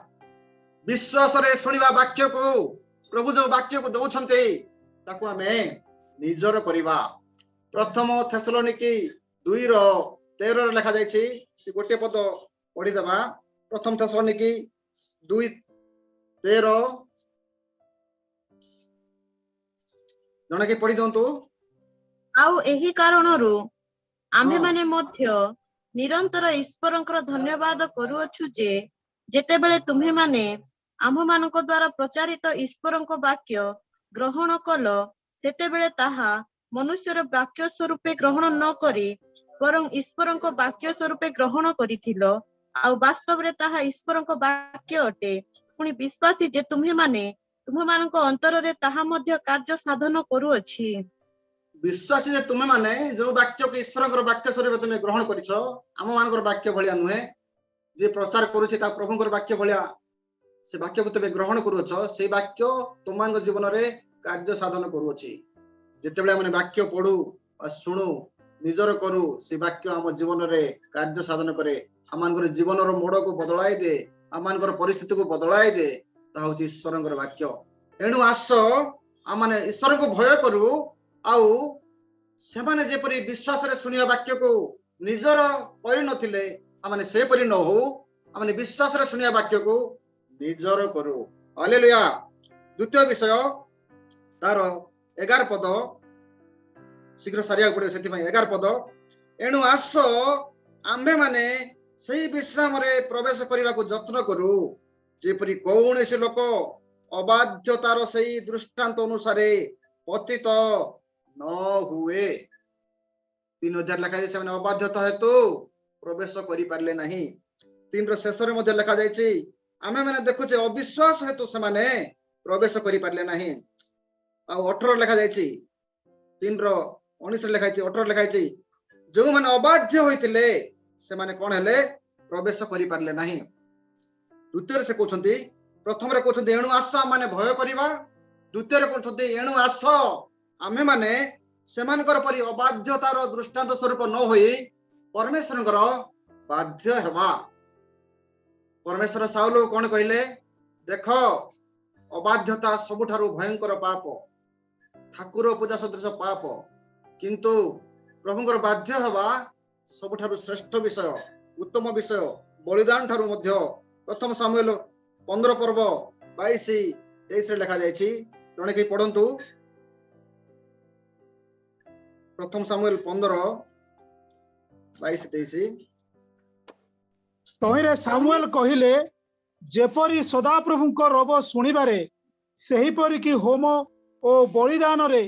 ବିଶ୍ୱାସରେ ଶୁଣିବା ବାକ୍ୟକୁ, ପ୍ରଭୁ ଯୋଉ ବାକ୍ୟକୁ ଦଉଛନ୍ତି ତାକୁ ଆମେ ନିଜର କରିବା। ପ୍ରଥମ ଥେସଲନିକି 2:13 ଲେଖାଯାଇଛି, ସେ ଗୋଟିଏ ପଦ ପଢିଦେବା। ପ୍ରଥମ ଥେସଲନିକି 2:13, ଜଣେ କି ପଢି ଦିଅନ୍ତୁ। ଆଉ ଏହି କାରଣରୁ ଆମ୍ଭେମାନେ ମଧ୍ୟ ନିରନ୍ତର ଈଶ୍ୱରଙ୍କର ଧନ୍ୟବାଦ କରୁଅଛୁ ଯେ ଯେତେବେଳେ ତୁମ୍ଭେମାନେ ଆମ୍ଭମାନଙ୍କ ଦ୍ୱାରା ପ୍ରଚାରିତ ଈଶ୍ୱରଙ୍କ ବାକ୍ୟ ଗ୍ରହଣ କଲ, ସେତେବେଳେ ତାହା ମନୁଷ୍ୟର ବାକ୍ୟ ସ୍ୱରୂପେ ଗ୍ରହଣ ନ କରି ବରଂ ଈଶ୍ୱରଙ୍କ ବାକ୍ୟ ସ୍ୱରୂପେ ଗ୍ରହଣ କରିଥିଲ। ଆଉ ବାସ୍ତବରେ ତାହା ଈଶ୍ୱରଙ୍କ ବାକ୍ୟ ଅଟେ। ପୁଣି ବିଶ୍ୱାସୀ ଯେ ତୁମ୍ଭେମାନେ ତୁମ୍ଭମାନଙ୍କ ଅନ୍ତରରେ ତାହା ମଧ୍ୟ କାର୍ଯ୍ୟ ସାଧନ କରୁଅଛି। ବିଶ୍ୱାସୀ ଯେ ତୁମେମାନେ ଯୋଉ ବାକ୍ୟକୁ ଈଶ୍ୱରଙ୍କର ବାକ୍ୟ ସ୍ୱରୂପେ ତୁମେ ଗ୍ରହଣ କରିଛ, ଆମ ମାନଙ୍କର ବାକ୍ୟ ଭଳିଆ ନୁହେଁ, ଯିଏ ପ୍ରଚାର କରୁଛି ତା ପ୍ରଭୁଙ୍କର ବାକ୍ୟ ଭଳିଆ ସେ ବାକ୍ୟକୁ ତୁମେ ଗ୍ରହଣ କରୁଅଛ, ସେଇ ବାକ୍ୟ ତୁମମାନଙ୍କ ଜୀବନରେ କାର୍ଯ୍ୟ ସାଧନ କରୁଅଛି। ଯେତେବେଳେ ଆମେ ବାକ୍ୟ ପଢୁ, ବା ଶୁଣୁ, ନିଜର କରୁ, ସେ ବାକ୍ୟ ଆମ ଜୀବନରେ କାର୍ଯ୍ୟ ସାଧନ କରେ, ଆମମାନଙ୍କର ଜୀବନର ମୋଡକୁ ବଦଳାଇ ଦିଏ, ଆମମାନଙ୍କର ପରିସ୍ଥିତିକୁ ବଦଳାଇ ଦିଏ। ତାହା ହଉଛି ଈଶ୍ୱରଙ୍କର ବାକ୍ୟ। ଏଣୁ ଆସ, ଆମମାନେ ଈଶ୍ୱରଙ୍କୁ ଭୟ କରୁ ଆଉ ସେମାନେ ଯେପରି ବିଶ୍ୱାସରେ ଶୁଣିବା ବାକ୍ୟକୁ ନିଜର କରିନଥିଲେ, ଆମମାନେ ସେପରି ନ ହଉ। ଆମମାନେ ବିଶ୍ୱାସରେ ଶୁଣିବା ବାକ୍ୟକୁ ନିଜର କରୁ। ହାଲେଲୁୟା। ଦ୍ୱିତୀୟ ବିଷୟ, ତାର 11 ପଦ। ଶୀଘ୍ର ସାରିବାକୁ ପଡିବ, ସେଥିପାଇଁ 11 ପଦ। ଏଣୁ ଆସ, ଆମ୍ଭେମାନେ ସେଇ ବିଶ୍ରାମରେ ପ୍ରବେଶ କରିବାକୁ ଯତ୍ନ କରୁ, ଯେପରି କୌଣସି ଲୋକ ଅବାଧ୍ୟତାର ସେଇ ଦୃଷ୍ଟାନ୍ତ ଅନୁସାରେ ପତିତ ନ ହୁଏ। 3 ଅଧ୍ୟାୟରେ ଲେଖାଯାଇଛି, ସେମାନେ ଅବାଧ୍ୟତା ହେତୁ ପ୍ରବେଶ କରିପାରିଲେ ନାହିଁ। 3ର ଶେଷରେ ମଧ୍ୟ ଲେଖାଯାଇଛି, ଆମେ ମାନେ ଦେଖୁଛେ ଅବିଶ୍ୱାସ ହେତୁ ସେମାନେ ପ୍ରବେଶ କରିପାରିଲେ ନାହିଁ। ଆଉ 18 ଲେଖାଯାଇଛି, 3ର 19ରେ ଲେଖାଯାଇଛି, 18 ଲେଖାଯାଇଛି, ଯେଉଁମାନେ ଅବାଧ୍ୟ ହୋଇଥିଲେ ସେମାନେ କଣ ହେଲେ? ପ୍ରବେଶ କରିପାରିଲେ ନାହିଁ। ଦ୍ୱିତୀୟରେ ସେ କହୁଛନ୍ତି, ପ୍ରଥମରେ କହୁଛନ୍ତି ଏଣୁ ଆସ ମାନେ ଭୟ କରିବା, ଦ୍ୱିତୀୟରେ କହୁଛନ୍ତି ଏଣୁ ଆସ ଆମ୍ଭେମାନେ ସେମାନଙ୍କର ପରି ଅବାଧ୍ୟତାର ଦୃଷ୍ଟାନ୍ତ ସ୍ୱରୂପ ନ ହୋଇ ପରମେଶ୍ୱରଙ୍କର ବାଧ୍ୟ ହେବା। ପରମେଶ୍ୱର ସାଉଲ କଣ କହିଲେ? ଦେଖ, ଅବାଧ୍ୟତା ସବୁଠାରୁ ଭୟଙ୍କର ପାପ, ଠାକୁର ପୂଜା ସଦୃଶ ପାପ, କିନ୍ତୁ ପ୍ରଭୁଙ୍କର ବାଧ୍ୟ ହେବା ସବୁଠାରୁ ଶ୍ରେଷ୍ଠ ବିଷୟ, ଉତ୍ତମ ବିଷୟ, ବଳିଦାନ ଠାରୁ ମଧ୍ୟ। ପ୍ରଥମ ସାମୁଏଲ 15 ପର୍ବ 22-23ରେ ଲେଖାଯାଇଛି। ଜଣେ କେହି ପଢନ୍ତୁ। ପ୍ରଥମ ସାମୁଏଲ 15:22-23। ତହିଁରେ ସାମୁଏଲ କହିଲେ, ଯେପରି ସଦାପ୍ରଭୁଙ୍କ ରବ ଶୁଣିବାରେ, ସେହିପରି କି ହୋମ ଓ ବଳିଦାନରେ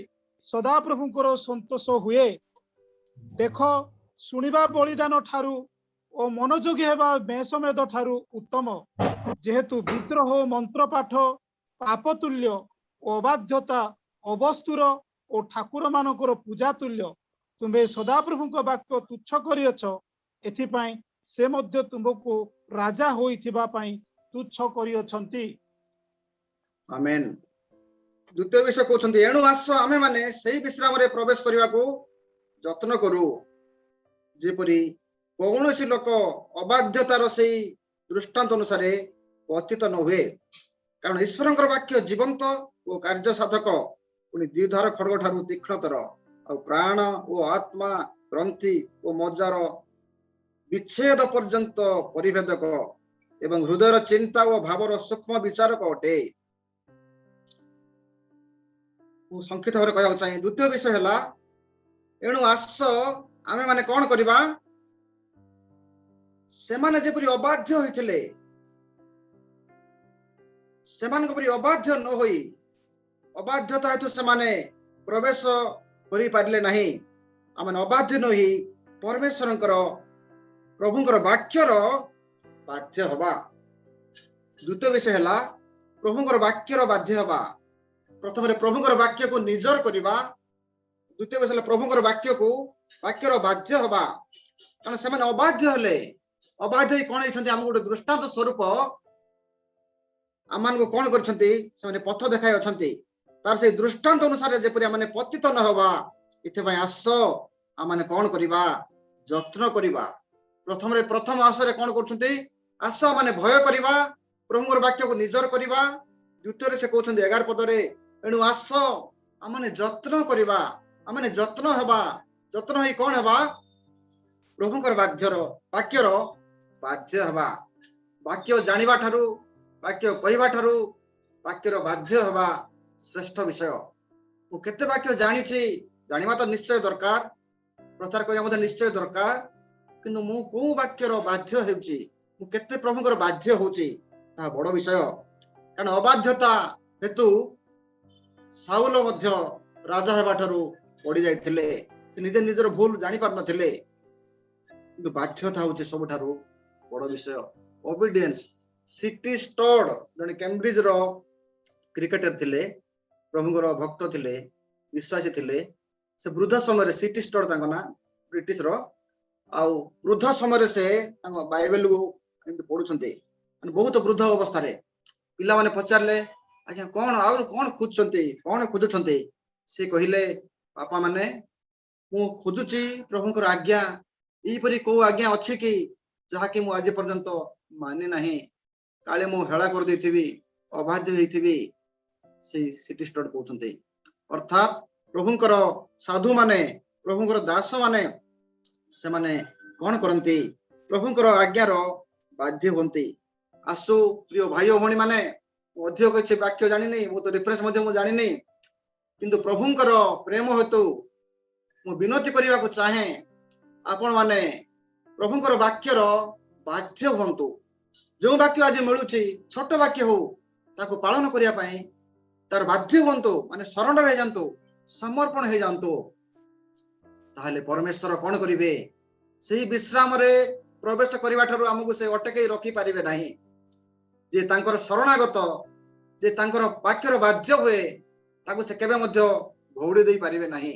ସଦାପ୍ରଭୁଙ୍କର ସନ୍ତୋଷ ହୁଏ। ଦେଖ, ଶୁଣିବା ବଳିଦାନ ଠାରୁ ଓ ମନୋଯୋଗୀ ହେବା ମେଷମେଧ ଠାରୁ ଉତ୍ତମ। ଯେହେତୁ ବିଦ୍ରୋହ ଓ ମନ୍ତ୍ରପାଠ ପାପତୁଲ୍ୟ ଓ ଅବାଧ୍ୟତା ଅବସ୍ତୁର ଓ ଠାକୁରମାନଙ୍କର ପୂଜା ତୁଲ୍ୟ। ତୁମ୍ଭେ ସଦାପ୍ରଭୁଙ୍କ ବାକ୍ୟ ତୁଚ୍ଛ କରିଅଛ, ଏଥିପାଇଁ ସେ ମଧ୍ୟ ତୁମ୍ଭକୁ ରାଜା ହୋଇଥିବା ପାଇଁ ତୁଚ୍ଛ କରିଅଛନ୍ତି। ଆମେନ୍। ଦ୍ୱିତୀୟ ବିଷୟ କହୁଛନ୍ତି, ଏଣୁ ଆସ ଆମେ ମାନେ ସେଇ ବିଶ୍ରାମରେ ପ୍ରବେଶ କରିବାକୁ ଯତ୍ନ କରୁ, ଯେପରି କୌଣସି ଲୋକ ଅବାଧ୍ୟତାର ସେଇ ଦୃଷ୍ଟାନ୍ତ ଅନୁସାରେ ପତିତ ନ ହୁଏ। କାରଣ ଈଶ୍ୱରଙ୍କର ବାକ୍ୟ ଜୀବନ୍ତ ଓ କାର୍ଯ୍ୟ ସାଧକ, ପୁଣି ଦ୍ୱିଧାର ଖଡଗ ଠାରୁ ତୀକ୍ଷ୍ଣତର, ଆଉ ପ୍ରାଣ ଓ ଆତ୍ମା, ଗ୍ରନ୍ଥି ଓ ମଜ୍ଜାର ବିଚ୍ଛେଦ ପର୍ଯ୍ୟନ୍ତ ପରିଭେଦକ ଏବଂ ହୃଦୟର ଚିନ୍ତା ଓ ଭାବର ସୂକ୍ଷ୍ମ ବିଚାରକ ଅଟେ। ମୁଁ ସଂକ୍ଷିପ୍ତ ଭାବରେ କହିବାକୁ ଚାହେଁ, ଦ୍ୱିତୀୟ ବିଷୟ ହେଲା, ଏଣୁ ଆସ ଆମେ ମାନେ କଣ କରିବା? ସେମାନେ ଯେପରି ଅବାଧ୍ୟ ହୋଇଥିଲେ, ସେମାନଙ୍କ ପରି ଅବାଧ୍ୟ ନ ହୋଇ, ଅବାଧ୍ୟତା ହେତୁ ସେମାନେ ପ୍ରବେଶ କରିପାରିଲେ ନାହିଁ, ଆମେ ଅବାଧ୍ୟ ନ ହୋଇ ପରମେଶ୍ୱରଙ୍କର ପ୍ରଭୁଙ୍କର ବାକ୍ୟର ବାଧ୍ୟ ହବା। ଦ୍ୱିତୀୟ ବିଷୟ ହେଲା ପ୍ରଭୁଙ୍କର ବାକ୍ୟର ବାଧ୍ୟ ହବା। ପ୍ରଥମରେ ପ୍ରଭୁଙ୍କର ବାକ୍ୟକୁ ନିଜର କରିବା, ଦ୍ୱିତୀୟ ବିଷୟ ହେଲା ପ୍ରଭୁଙ୍କର ବାକ୍ୟର ବାଧ୍ୟ ହବା। କାରଣ ସେମାନେ ଅବାଧ୍ୟ ହେଲେ, ଅବାଧ୍ୟ ହେଇ କଣ ହେଇଛନ୍ତି? ଆମକୁ ଗୋଟେ ଦୃଷ୍ଟାନ୍ତ ସ୍ୱରୂପ ଆମମାନଙ୍କୁ କଣ କରିଛନ୍ତି? ସେମାନେ ପଥ ଦେଖାଇ ଅଛନ୍ତି। ତାର ସେଇ ଦୃଷ୍ଟାନ୍ତ ଅନୁସାରେ ଯେପରି ଆମେ ପତିତ ନ ହବା, ଏଥିପାଇଁ ଆସ ଆମମାନେ କଣ କରିବା? ଯତ୍ନ କରିବା। ପ୍ରଥମରେ ପ୍ରଥମ ଆସରେ କଣ କରୁଛନ୍ତି? ଆସ ମାନେ ଭୟ କରିବା, ପ୍ରଭୁଙ୍କର ବାକ୍ୟକୁ ନିଜର କରିବା। ଦ୍ୱିତୀୟରେ ସେ କହୁଛନ୍ତି 11 ପଦରେ, ଏଣୁ ଆସ ଆମମାନେ ଯତ୍ନ କରିବା, ଆମମାନେ ଯତ୍ନ ହେବା। ଯତ୍ନ ହେଇ କଣ ହେବା? ପ୍ରଭୁଙ୍କର ବାକ୍ୟର ବାଧ୍ୟ ହେବା। ବାକ୍ୟ ଜାଣିବା ଠାରୁ, ବାକ୍ୟ କହିବା ଠାରୁ ବାକ୍ୟର ବାଧ୍ୟ ହେବା ଶ୍ରେଷ୍ଠ ବିଷୟ। ମୁଁ କେତେ ବାକ୍ୟ ଜାଣିଛି, ଜାଣିବା ତ ନିଶ୍ଚୟ ଦରକାର, ପ୍ରଚାର କରିବା ମଧ୍ୟ ନିଶ୍ଚୟ ଦରକାର, କିନ୍ତୁ ମୁଁ କୋଉ ବାକ୍ୟର ବାଧ୍ୟ ହେଉଛି, ମୁଁ କେତେ ପ୍ରଭୁଙ୍କର ବାଧ୍ୟ ହଉଛି, ତାହା ବଡ ବିଷୟ। କାରଣ ଅବାଧ୍ୟତା ହେତୁ ସାଉଲ ମଧ୍ୟ ରାଜା ହେବା ଠାରୁ ପଡି ଯାଇଥିଲେ। ସେ ନିଜେ ନିଜର ଭୁଲ ଜାଣି ପାରୁନଥିଲେ, କିନ୍ତୁ ବାଧ୍ୟତା ହଉଛି ସବୁଠାରୁ ବଡ ବିଷୟ। ଓବିଡିଏନ୍ସ। ସିଟି ଷ୍ଟଡ ଜଣେ କେମ୍ବ୍ରିଜର କ୍ରିକେଟର ଥିଲେ, ପ୍ରଭୁଙ୍କର ଭକ୍ତ ଥିଲେ, ବିଶ୍ୱାସୀ ଥିଲେ। ସେ ବୃଦ୍ଧ ସମୟରେ, ସିଟି ଷ୍ଟଡ ତାଙ୍କ ନାଁ, ବ୍ରିଟିଶର, ଆଉ ବୃଦ୍ଧ ସମୟରେ ସେ ତାଙ୍କ ବାଇବେଲକୁ ଏମିତି ପଢୁଛନ୍ତି, ମାନେ ବହୁତ ବୃଦ୍ଧ ଅବସ୍ଥାରେ। ପିଲାମାନେ ପଚାରିଲେ, ଆଜ୍ଞା କଣ ଆଉ କଣ ଖୋଜୁଛନ୍ତି, କଣ ଖୋଜୁଛନ୍ତି? ସେ କହିଲେ, ବାପା ମାନେ ମୁଁ ଖୋଜୁଛି ପ୍ରଭୁଙ୍କର ଆଜ୍ଞା। ଏହିପରି କୋଉ ଆଜ୍ଞା ଅଛି କି ଯାହାକି ମୁଁ ଆଜି ପର୍ଯ୍ୟନ୍ତ ମାନି ନାହିଁ? କାଳେ ମୁଁ ହେଳା କରିଦେଇଥିବି, ଅବାଧ୍ୟ ହେଇଥିବି। ସେଇ ସିଟି ଷ୍ଟଡ୍ କହୁଛନ୍ତି। ଅର୍ଥାତ୍ ପ୍ରଭୁଙ୍କର ସାଧୁ ମାନେ, ପ୍ରଭୁଙ୍କର ଦାସ ମାନେ, ସେମାନେ କଣ କରନ୍ତି? ପ୍ରଭୁଙ୍କର ଆଜ୍ଞାର ବାଧ୍ୟ ହୁଅନ୍ତି। ଆସୁ ପ୍ରିୟ ଭାଇ ଓ ଭଉଣୀ ମାନେ, ମୁଁ ଅଧିକ କିଛି ବାକ୍ୟ ଜାଣିନି, ମୁଁ ତ ରିଫରେନ୍ସ ମଧ୍ୟ ମୁଁ ଜାଣିନି, କିନ୍ତୁ ପ୍ରଭୁଙ୍କର ପ୍ରେମ ହେତୁ ମୁଁ ବିନତି କରିବାକୁ ଚାହେଁ, ଆପଣମାନେ ପ୍ରଭୁଙ୍କର ବାକ୍ୟର ବାଧ୍ୟ ହୁଅନ୍ତୁ। ଯେଉଁ ବାକ୍ୟ ଆଜି ମିଳୁଛି, ଛୋଟ ବାକ୍ୟ ହଉ, ତାକୁ ପାଳନ କରିବା ପାଇଁ ତାର ବାଧ୍ୟ ହୁଅନ୍ତୁ, ମାନେ ସରେଣ୍ଡର ହେଇଯାଆନ୍ତୁ, ସମର୍ପଣ ହେଇଯାଆନ୍ତୁ। ତାହେଲେ ପରମେଶ୍ୱର କଣ କରିବେ? ସେଇ ବିଶ୍ରାମରେ ପ୍ରବେଶ କରିବା ଠାରୁ ଆମକୁ ସେ ଅଟକେଇ ରଖିପାରିବେ ନାହିଁ। ଯେ ତାଙ୍କର ଶରଣାଗତ, ଯେ ତାଙ୍କର ବାକ୍ୟର ବାଧ୍ୟ ହୁଏ, ତାକୁ ସେ କେବେ ମଧ୍ୟ ଘଉଡ଼ି ଦେଇ ପାରିବେ ନାହିଁ।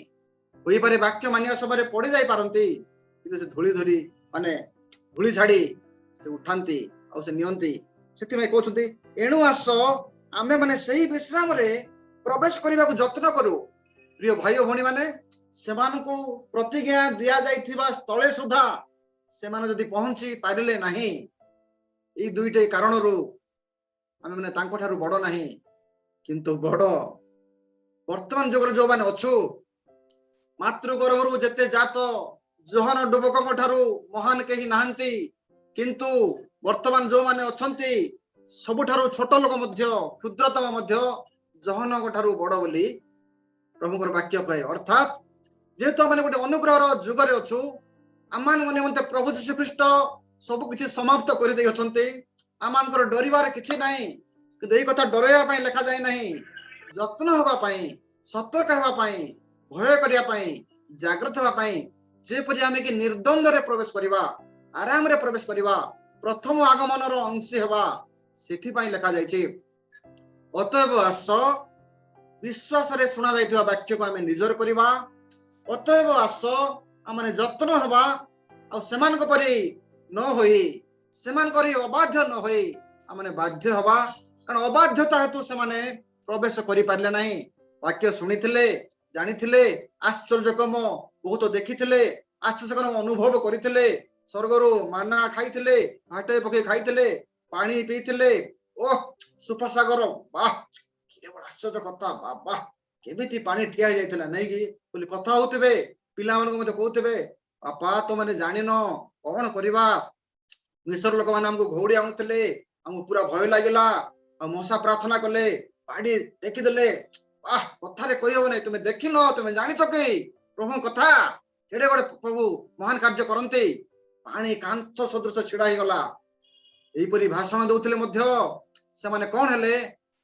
ହୋଇପାରେ ବାକ୍ୟ ମାନିବା ସମୟରେ ପଡି ଯାଇପାରନ୍ତି, କିନ୍ତୁ ସେ ଧୂଳି ଧରି, ମାନେ ଧୂଳି ଝାଡି ସେ ଉଠାନ୍ତି ଆଉ ସେ ନିଅନ୍ତି। ସେଥିପାଇଁ କହୁଛନ୍ତି, ଏଣୁ ଆସ, ଆମେ ମାନେ ସେଇ ବିଶ୍ରାମରେ ପ୍ରବେଶ କରିବାକୁ ଯତ୍ନ କରୁ। ପ୍ରିୟ ଭାଇ ଓ ଭଉଣୀ ମାନେ, ସେମାନଙ୍କୁ ପ୍ରତିଜ୍ଞା ଦିଆଯାଇଥିବା ସ୍ଥଳେ ସୁଦ୍ଧା ସେମାନେ ଯଦି ପହଞ୍ଚି ପାରିଲେ ନାହିଁ, ଏଇ ଦୁଇଟି କାରଣରୁ ଆମେ ମାନେ ତାଙ୍କ ଠାରୁ ବଡ ନାହିଁ। କିନ୍ତୁ ବଡ ବର୍ତ୍ତମାନ ଯୁଗରେ ଯୋଉମାନେ ଅଛୁ, ମାତୃ ଗର୍ଭରୁ ଯେତେ ଜାତ, ଯୋହନ ଡୁବକଙ୍କ ଠାରୁ ମହାନ କେହି ନାହାନ୍ତି। କିନ୍ତୁ ବର୍ତ୍ତମାନ ଯୋଉମାନେ ଅଛନ୍ତି, ସବୁଠାରୁ ଛୋଟ ଲୋକ ମଧ୍ୟ, କ୍ଷୁଦ୍ରତମ ମଧ୍ୟ ଯୋହନଙ୍କ ଠାରୁ ବଡ ବୋଲି ପ୍ରଭୁଙ୍କର ବାକ୍ୟ କହେ। ଅର୍ଥାତ୍ ଯେହେତୁ ଆମେ ଗୋଟେ ଅନୁଗ୍ରହର ଯୁଗରେ ଅଛୁ, ଆମମାନଙ୍କ ନିମନ୍ତେ ପ୍ରଭୁ ଯୀଶୁ ଖ୍ରୀଷ୍ଟ ସବୁ କିଛି ସମାପ୍ତ କରିଦେଇ ଅଛନ୍ତି। ଆମମାନଙ୍କର ଡରିବାର କିଛି ନାହିଁ। କିନ୍ତୁ ଏଇ କଥା ଡରାଇବା ପାଇଁ ଲେଖାଯାଇ ନାହିଁ, ଯତ୍ନ ହେବା ପାଇଁ, ସତର୍କ ହେବା ପାଇଁ, ଭୟ କରିବା ପାଇଁ, ଜାଗ୍ରତ ହେବା ପାଇଁ, ଯେପରି ଆମେ କି ନିର୍ଦ୍ୱନ୍ଦ୍ୱରେ ପ୍ରବେଶ କରିବା, ଆରାମରେ ପ୍ରବେଶ କରିବା, ପ୍ରଥମ ଆଗମନର ଅଂଶୀ ହେବା, ସେଥିପାଇଁ ଲେଖାଯାଇଛି। ଅତଏବ ଆସ, ବିଶ୍ୱାସରେ ଶୁଣା ଯାଇଥିବା ବାକ୍ୟକୁ ଆମେ ନିଜର କରିବା। ଅତଏବ ଆସ, ଆମେ ଯତ୍ନ ହେବା ଆଉ ସେମାନଙ୍କ ପରି ନ ହୋଇ, ସେମାନଙ୍କ ପରି ଅବାଧ୍ୟ ନ ହୋଇ ଆମେ ବାଧ୍ୟ ହେବା। କାରଣ ଅବାଧ୍ୟତା ହେତୁ ସେମାନେ ପ୍ରବେଶ କରିପାରିଲେ ନାହିଁ। ବାକ୍ୟ ଶୁଣିଥିଲେ, ଜାଣିଥିଲେ, ଆଶ୍ଚର୍ଯ୍ୟ କର୍ମ ବହୁତ ଦେଖିଥିଲେ, ଆଶ୍ଚର୍ଯ୍ୟ କର୍ମ ଅନୁଭବ କରିଥିଲେ, ସ୍ୱର୍ଗରୁ ମାନା ଖାଇଥିଲେ, ଭାଟରେ ପକେଇ ଖାଇଥିଲେ, ପାଣି ପିଇଥିଲେ। ଓହ, ସୁଫାସାଗର, ବାহ, କେତେ ବଡ ଆଶ୍ଚର୍ଯ୍ୟ କଥା, ବାବା, କେମିତି ପାଣି ଠିଆ ହେଇଯାଇଥିଲା ନାଇଁ କି ବୋଲି କଥା ହଉଥିବେ। ପିଲାମାନଙ୍କୁ ମଧ୍ୟ କହୁଥିବେ, ବାପା, ତମାନେ ଜାଣିନ କଣ କରିବା, ମିଶର ଲୋକମାନେ ଆମକୁ ଘଉଡି ଆଣୁଥିଲେ, ଆମକୁ ପୁରା ଭୟ ଲାଗିଲା, ଆଉ ମୋଶା ପ୍ରାର୍ଥନା କଲେ, ବାଡି ଟେକିଦେଲେ। ବାহ, କଥାରେ କହିହବ ନାହିଁ। ତୁମେ ଦେଖିନ, ତୁମେ ଜାଣିଛ କି ପ୍ରଭୁଙ୍କ କଥା? କେଡେ ଗୋଟେ ପ୍ରଭୁ ମହାନ କାର୍ଯ୍ୟ କରନ୍ତି, ପାଣି କାନ୍ଥ ସଦୃଶ ଛିଡା ହେଇଗଲା। ଏହିପରି ଭାଷଣ ଦଉଥିଲେ ମଧ୍ୟ ସେମାନେ କଣ ହେଲେ?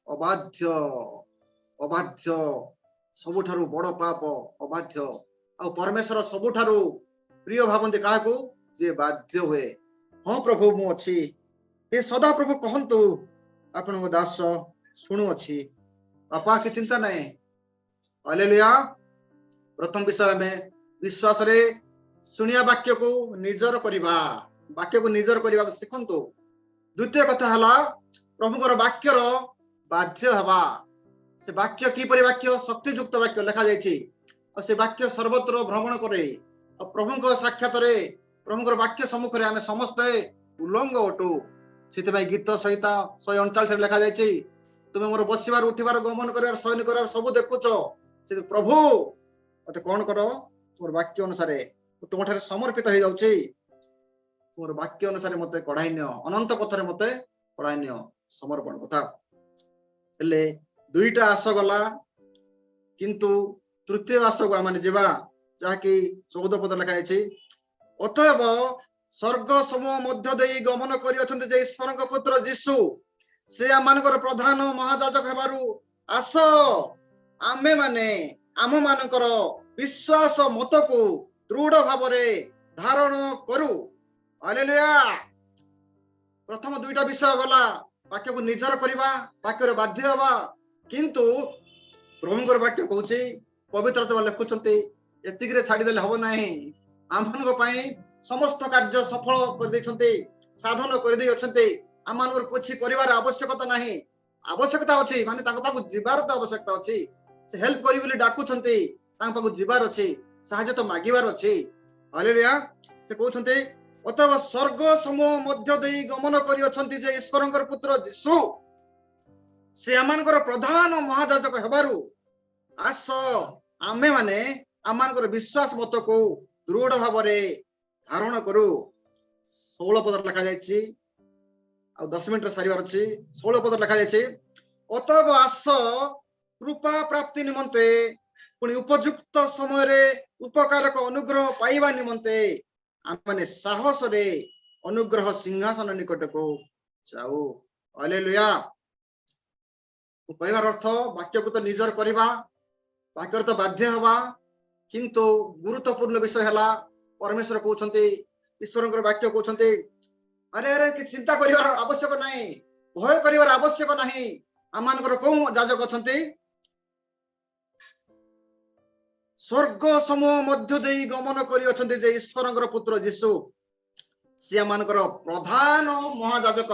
ଅବାଧ୍ୟ। ଅବାଧ୍ୟ ସବୁଠାରୁ ବଡ ପାପ, ଅବାଧ୍ୟ। ଆଉ ପରମେଶ୍ୱର ସବୁଠାରୁ ପ୍ରିୟ ଭାବନ୍ତି କାହାକୁ? ଯିଏ ବାଧ୍ୟ ହୁଏ। ହଁ ପ୍ରଭୁ, ମୁଁ ଅଛି। ହେ ସଦା ପ୍ରଭୁ, କହନ୍ତୁ, ଆପଣଙ୍କ ଦାସ ଶୁଣୁଅଛି। ବାପା, କି ଚିନ୍ତା ନାହିଁ। ହାଲେଲୁୟା। ପ୍ରଥମ ବିଷୟ, ଆମେ ବିଶ୍ୱାସରେ ଶୁଣିବା ବାକ୍ୟକୁ ନିଜର କରିବା। ବାକ୍ୟକୁ ନିଜର କରିବାକୁ ଶିଖନ୍ତୁ। ଦ୍ୱିତୀୟ କଥା ହେଲା ପ୍ରଭୁଙ୍କର ବାକ୍ୟର ବାଧ୍ୟ ହେବା। ସେ ବାକ୍ୟ କିପରି ବାକ୍ୟ? ଶକ୍ତିଯୁକ୍ତ ବାକ୍ୟ ଲେଖାଯାଇଛି। ଆଉ ସେ ବାକ୍ୟ ସର୍ବତ୍ର ଭ୍ରମଣ କରେ। ଆଉ ପ୍ରଭୁଙ୍କ ସାକ୍ଷାତରେ, ପ୍ରଭୁଙ୍କର ବାକ୍ୟ ସମ୍ମୁଖରେ ଆମେ ସମସ୍ତେ ଉଲଙ୍ଗ ଅଟୁ। ସେଥିପାଇଁ ଗୀତ ସଂହିତା 139ରେ ଲେଖାଯାଇଛି, ତୁମେ ମୋର ବସିବାର, ଉଠିବାର, ଗମନ କରିବାର, ଶୟନ କରିବାର ସବୁ ଦେଖୁଛ। ସେ ପ୍ରଭୁ, ମତେ କଣ କର? ତୁମର ବାକ୍ୟ ଅନୁସାରେ ମୁଁ ତୁମ ଠାରେ ସମର୍ପିତ ହେଇଯାଉଛି। ତୁମର ବାକ୍ୟ ଅନୁସାରେ ମତେ କଢାଇ ନିଅ, ଅନନ୍ତ ପଥରେ ମତେ କଢାଇ ନିଅ। ସମର୍ପଣ କଥା। ହେଲେ ଦୁଇଟା ଆସ ଗଲା, କିନ୍ତୁ ତୃତୀୟ ଆସକୁ ଆମେ ଯିବା, ଯାହାକି 14 ପଦ ଲେଖା ହେଇଛି। ଅତଏବ ସ୍ୱର୍ଗ ସମୂହ ମଧ୍ୟ ଦେଇ ଗମନ କରିଅଛନ୍ତି ଯେ ଈଶ୍ୱରଙ୍କ ପୁତ୍ର ଯୀଶୁ, ସେ ଆମମାନଙ୍କର ପ୍ରଧାନ ମହାଯାଜକ ହେବାରୁ ଆସ, ଆମେମାନେ ଆମମାନଙ୍କର ବିଶ୍ୱାସ ମତକୁ ଦୃଢ ଭାବରେ ଧାରଣ କରୁ। ହାଲେଲୁୟା। ପ୍ରଥମ ଦୁଇଟା ବିଷୟ ଗଲା, ବାକ୍ୟକୁ ନିଜର କରିବା, ବାକ୍ୟରେ ବାଧ୍ୟ ହେବା। କିନ୍ତୁ ପ୍ରଭୁଙ୍କର ବାକ୍ୟ କହୁଛି, ପବିତ୍ର ଲେଖୁଛନ୍ତି, ଏତିକିରେ ଛାଡିଦେଲେ ହବ ନାହିଁ। ଆମମାନଙ୍କ ପାଇଁ ସମସ୍ତ କାର୍ଯ୍ୟ ସଫଳ କରିଦେଇଛନ୍ତି, ସାଧନ କରିଦେଇ ଅଛନ୍ତି। ଆମମାନଙ୍କର କିଛି କରିବାର ଆବଶ୍ୟକତା ନାହିଁ। ଆବଶ୍ୟକତା ଅଛି ମାନେ ତାଙ୍କ ପାଖକୁ ଯିବାର ତ ଆବଶ୍ୟକତା ଅଛି। ସେ ହେଲ୍ପ କରିବେ ବୋଲି ଡାକୁଛନ୍ତି, ତାଙ୍କ ପାଖକୁ ଯିବାର ଅଛି। ସାହାଯ୍ୟ ତ ମାଗିବାର ଅଛି। ହାଲେଲୁୟା। ସେ କହୁଛନ୍ତି, ଅତଏବ ସ୍ୱର୍ଗ ସମୂହ ମଧ୍ୟ ଦେଇ ଗମନ କରିଅଛନ୍ତି ଯେ ଈଶ୍ୱରଙ୍କର ପୁତ୍ର ଯୀଶୁ, ସେ ଆମମାନଙ୍କର ପ୍ରଧାନ ମହାଯାଜକ ହେବାରୁ ଆସ, ଆମ୍ଭେମାନେ ଆମମାନଙ୍କର ବିଶ୍ୱାସ ମତକୁ ଦୃଢ ଭାବରେ ଧାରଣ କରୁ। 16 ପଦରେ ଲେଖାଯାଇଛି, ଆଉ 10 ମିନିଟରେ ସାରିବାର ଅଛି। 16 ପଦରେ ଲେଖାଯାଇଛି, ଅତଏବ ଆସ, କୃପା ପ୍ରାପ୍ତି ନିମନ୍ତେ ପୁଣି ଉପଯୁକ୍ତ ସମୟରେ ଉପକାରକ ଅନୁଗ୍ରହ ପାଇବା ନିମନ୍ତେ ଆମମାନେ ସାହସରେ ଅନୁଗ୍ରହ ସିଂହାସନ ନିକଟକୁ ଯାଉ। ହାଲେଲୁୟା। ମୁଁ କହିବାର ଅର୍ଥ, ବାକ୍ୟକୁ ତ ନିଜର କରିବା, ବାକ୍ୟରେ ତ ବାଧ୍ୟ ହବା, କିନ୍ତୁ ଗୁରୁତ୍ୱପୂର୍ଣ୍ଣ ବିଷୟ ହେଲା ପରମେଶ୍ୱର କହୁଛନ୍ତି, ଈଶ୍ୱରଙ୍କର ବାକ୍ୟ କହୁଛନ୍ତି, ଆରେ ଆରେ, କିଛି ଚିନ୍ତା କରିବାର ଆବଶ୍ୟକ ନାହିଁ, ଭୟ କରିବାର ଆବଶ୍ୟକ ନାହିଁ। ଆମମାନଙ୍କର କୋଉ ଯାଜକ ଅଛନ୍ତି? ସ୍ୱର୍ଗ ସମୂହ ମଧ୍ୟ ଦେଇ ଗମନ କରିଅଛନ୍ତି ଯେ ଈଶ୍ୱରଙ୍କର ପୁତ୍ର ଯୀଶୁ, ସିଏ ଆମମାନଙ୍କର ପ୍ରଧାନ ମହାଯାଜକ।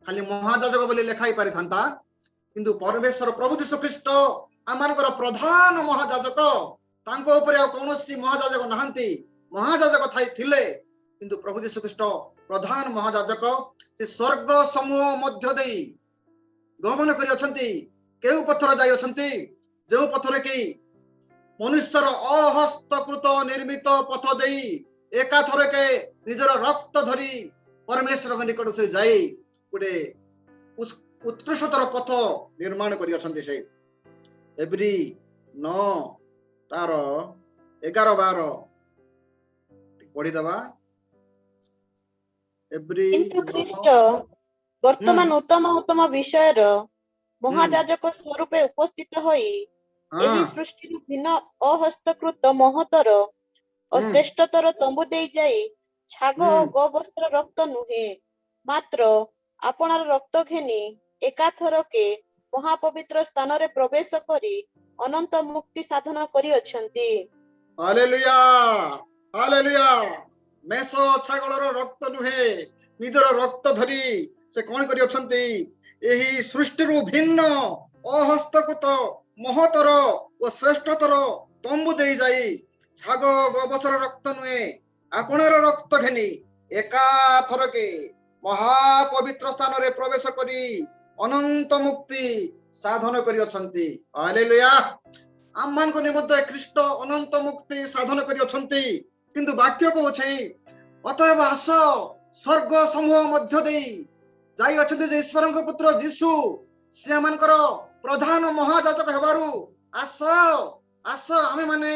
ଖାଲି ମହାଯାଜକ ବୋଲି ଲେଖା ହେଇ ପାରିଥାନ୍ତା, କିନ୍ତୁ ପରମେଶ୍ୱର ପ୍ରଭୁ ଯୀଶୁ ଖ୍ରୀଷ୍ଟ ଆମମାନଙ୍କର ପ୍ରଧାନ ମହାଯାଜକ। ତାଙ୍କ ଉପରେ ଆଉ କୌଣସି ମହାଯାଜକ ନାହାନ୍ତି। ମହାଯାଜକ ଥାଇ ଥିଲେ, କିନ୍ତୁ ପ୍ରଭୁ ଯୀଶୁ ଖ୍ରୀଷ୍ଟ ପ୍ରଧାନ ମହାଯାଜକ। ସେ ସ୍ୱର୍ଗ ସମୂହ ମଧ୍ୟ ଦେଇ ଗମନ କରିଅଛନ୍ତି। କେଉଁ ପଥରେ ଯାଇଅଛନ୍ତି? ଯେଉଁ ପଥରେ କି ମନୁଷ୍ୟର ଅହସ୍ତକୃତ ନିର୍ମିତ ପଥ ଦେଇ ଏକାଥରକେ ନିଜର ରକ୍ତ ଧରି ପରମେଶ୍ୱରଙ୍କ ନିକଟକୁ ସେ ଯାଇ ଗୋଟେ ଉତ୍କୃଷ୍ଟତର ପଥ ନିର୍ମାଣ କରିଅଛନ୍ତି। ସେ ଏବ୍ରୀ 9 ତାର 11 12 ପଢିଦବା। ଏବ୍ରୀ କିନ୍ତୁ 9 ଖ୍ରୀଷ୍ଟ ବର୍ତ୍ତମାନ ଉତ୍ତମ ଉତ୍ତମ ବିଷୟର ମହାଯାଜକ ସ୍ୱରୂପେ ଉପସ୍ଥିତ ହୋଇ ଏହି ସୃଷ୍ଟିରୁ ଭିନ୍ନ ଅହସ୍ତକୃତ ମହତ୍ତର ଓ ଶ୍ରେଷ୍ଠତର ତମ୍ବୁ ଦେଇ ଯାଇ ଛାଗ ଓ ଗୋବତ୍ସର ରକ୍ତ ନୁହେଁ, ମାତ୍ର ଆପଣାର ରକ୍ତ ଘେନି ଏକାଥରକେ ମହାପବିତ୍ର ସ୍ଥାନରେ ପ୍ରବେଶ କରି ଅନନ୍ତ ମୁକ୍ତି ସାଧନ କରିଅଛନ୍ତି। Hallelujah, hallelujah. ମେଷ ଛାଗଳର ରକ୍ତ ନୁହେଁ, ନିଜର ରକ୍ତ ଧରି ସେ କଣ କରିଅଛନ୍ତି? ଏହି ସୃଷ୍ଟିରୁ ଭିନ୍ନ ଅହସ୍ତକୃତ ମହତର ଓ ଶ୍ରେଷ୍ଠତର ତମ୍ବୁ ଦେଇ ଯାଇ ଛାଗ ଗୋବତ୍ସର ରକ୍ତ ନୁହେଁ, ଆପଣାର ରକ୍ତ ଘେନି ଏକାଥରକେ ମହାପବିତ୍ର ସ୍ଥାନରେ ପ୍ରବେଶ କରି ଅନନ୍ତ ମୁକ୍ତି ସାଧନ କରିଅଛନ୍ତି। ହାଲେଲୁୟା। ଆମମାନଙ୍କ ନିମନ୍ତେ ଖ୍ରୀଷ୍ଟ ଅନନ୍ତ ମୁକ୍ତି ସାଧନ କରିଅଛନ୍ତି। କିନ୍ତୁ ବାକ୍ୟ କହୁଛି, ଅତଏବ ଆସ, ସ୍ୱର୍ଗ ସମୂହ ମଧ୍ୟ ଦେଇ ଯାଇଅଛନ୍ତି ଯେ ଈଶ୍ୱରଙ୍କ ପୁତ୍ର ଯୀଶୁ, ସେ ଆମମାନଙ୍କର ପ୍ରଧାନ ମହାଯାଜକ ହେବାରୁ ଆସ, ଆସ, ଆମେ ମାନେ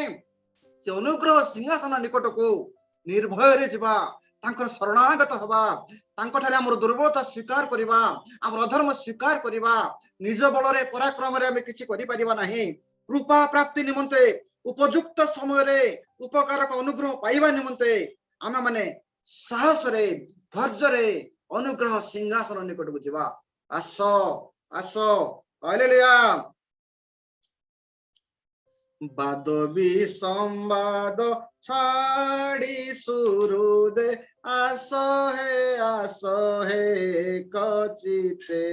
ସେ ଅନୁଗ୍ରହ ସିଂହାସନ ନିକଟକୁ ନିର୍ଭୟରେ ଯିବା, ତାଙ୍କର ଶରଣାଗତ ହବା, ତାଙ୍କଠାରେ ଆମର ଦୁର୍ବଳତା ସ୍ୱୀକାର କରିବା, ଆମର ଅଧର୍ମ ସ୍ୱୀକାର କରିବା। ନିଜ ବଳରେ ପରାକ୍ରମରେ ଆମେ କିଛି କରିପାରିବା ନାହିଁ। କୃପା ପ୍ରାପ୍ତି ନିମନ୍ତେ ଉପଯୁକ୍ତ ସମୟରେ ଉପକାରକ ଅନୁଗ୍ରହ ପାଇବା ନିମନ୍ତେ ଆମେ ମାନେ ସାହସରେ ଧୈର୍ଯ୍ୟରେ ଅନୁଗ୍ରହ ସିଂହାସନ ନିକଟକୁ ଯିବା। ଆସ, ଆସ। ହାଲେଲୁୟା। ବାଦ ବିସମ୍ବାଦ ଛାଡ଼ି ସୁହୃଦେ ଆସ ହେ, ଆସ ହେ ଏକଚିତ୍ତେ।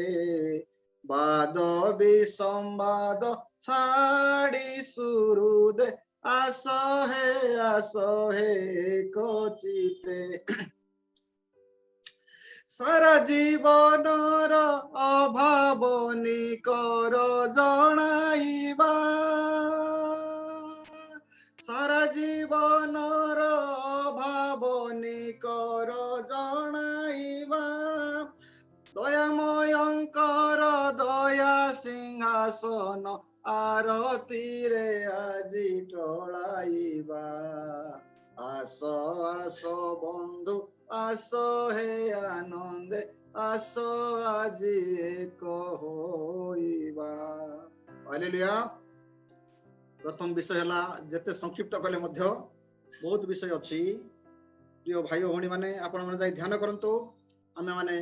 ବାଦ ବିସମ୍ବାଦ ଛାଡ଼ି ସୁହୃଦେ ଆସ ହେ, ଆସ ହେ ଏକଚିତ୍ତେ। ସାରା ଜୀବନର ଅଭାବ ନିକର ଜଣାଇବା, ସାରା ଜୀବନର ଅଭାବ ନିକର ଜଣାଇବା, ଦୟାମୟଙ୍କର ଦୟା ସିଂହାସନ ଆରତିରେ ଆଜି ଟଳାଇବା। ଆସ, ଆସ ବନ୍ଧୁ, ଆସ ହେ ଆନନ୍ଦେ, ଆସ ଆଜି ଏକ ହୋଇବା। ହାଲେଲୁୟା। ପ୍ରଥମ ବିଷୟ ହେଲା, ଯେତେ ସଂକ୍ଷିପ୍ତ କଲେ ମଧ୍ୟ ବହୁତ ବିଷୟ ଅଛି। ପ୍ରିୟ ଭାଇ ଓ ଭଉଣୀ ମାନେ, ଆପଣମାନେ ଯାଇ ଧ୍ୟାନ କରନ୍ତୁ। ଆମେ ମାନେ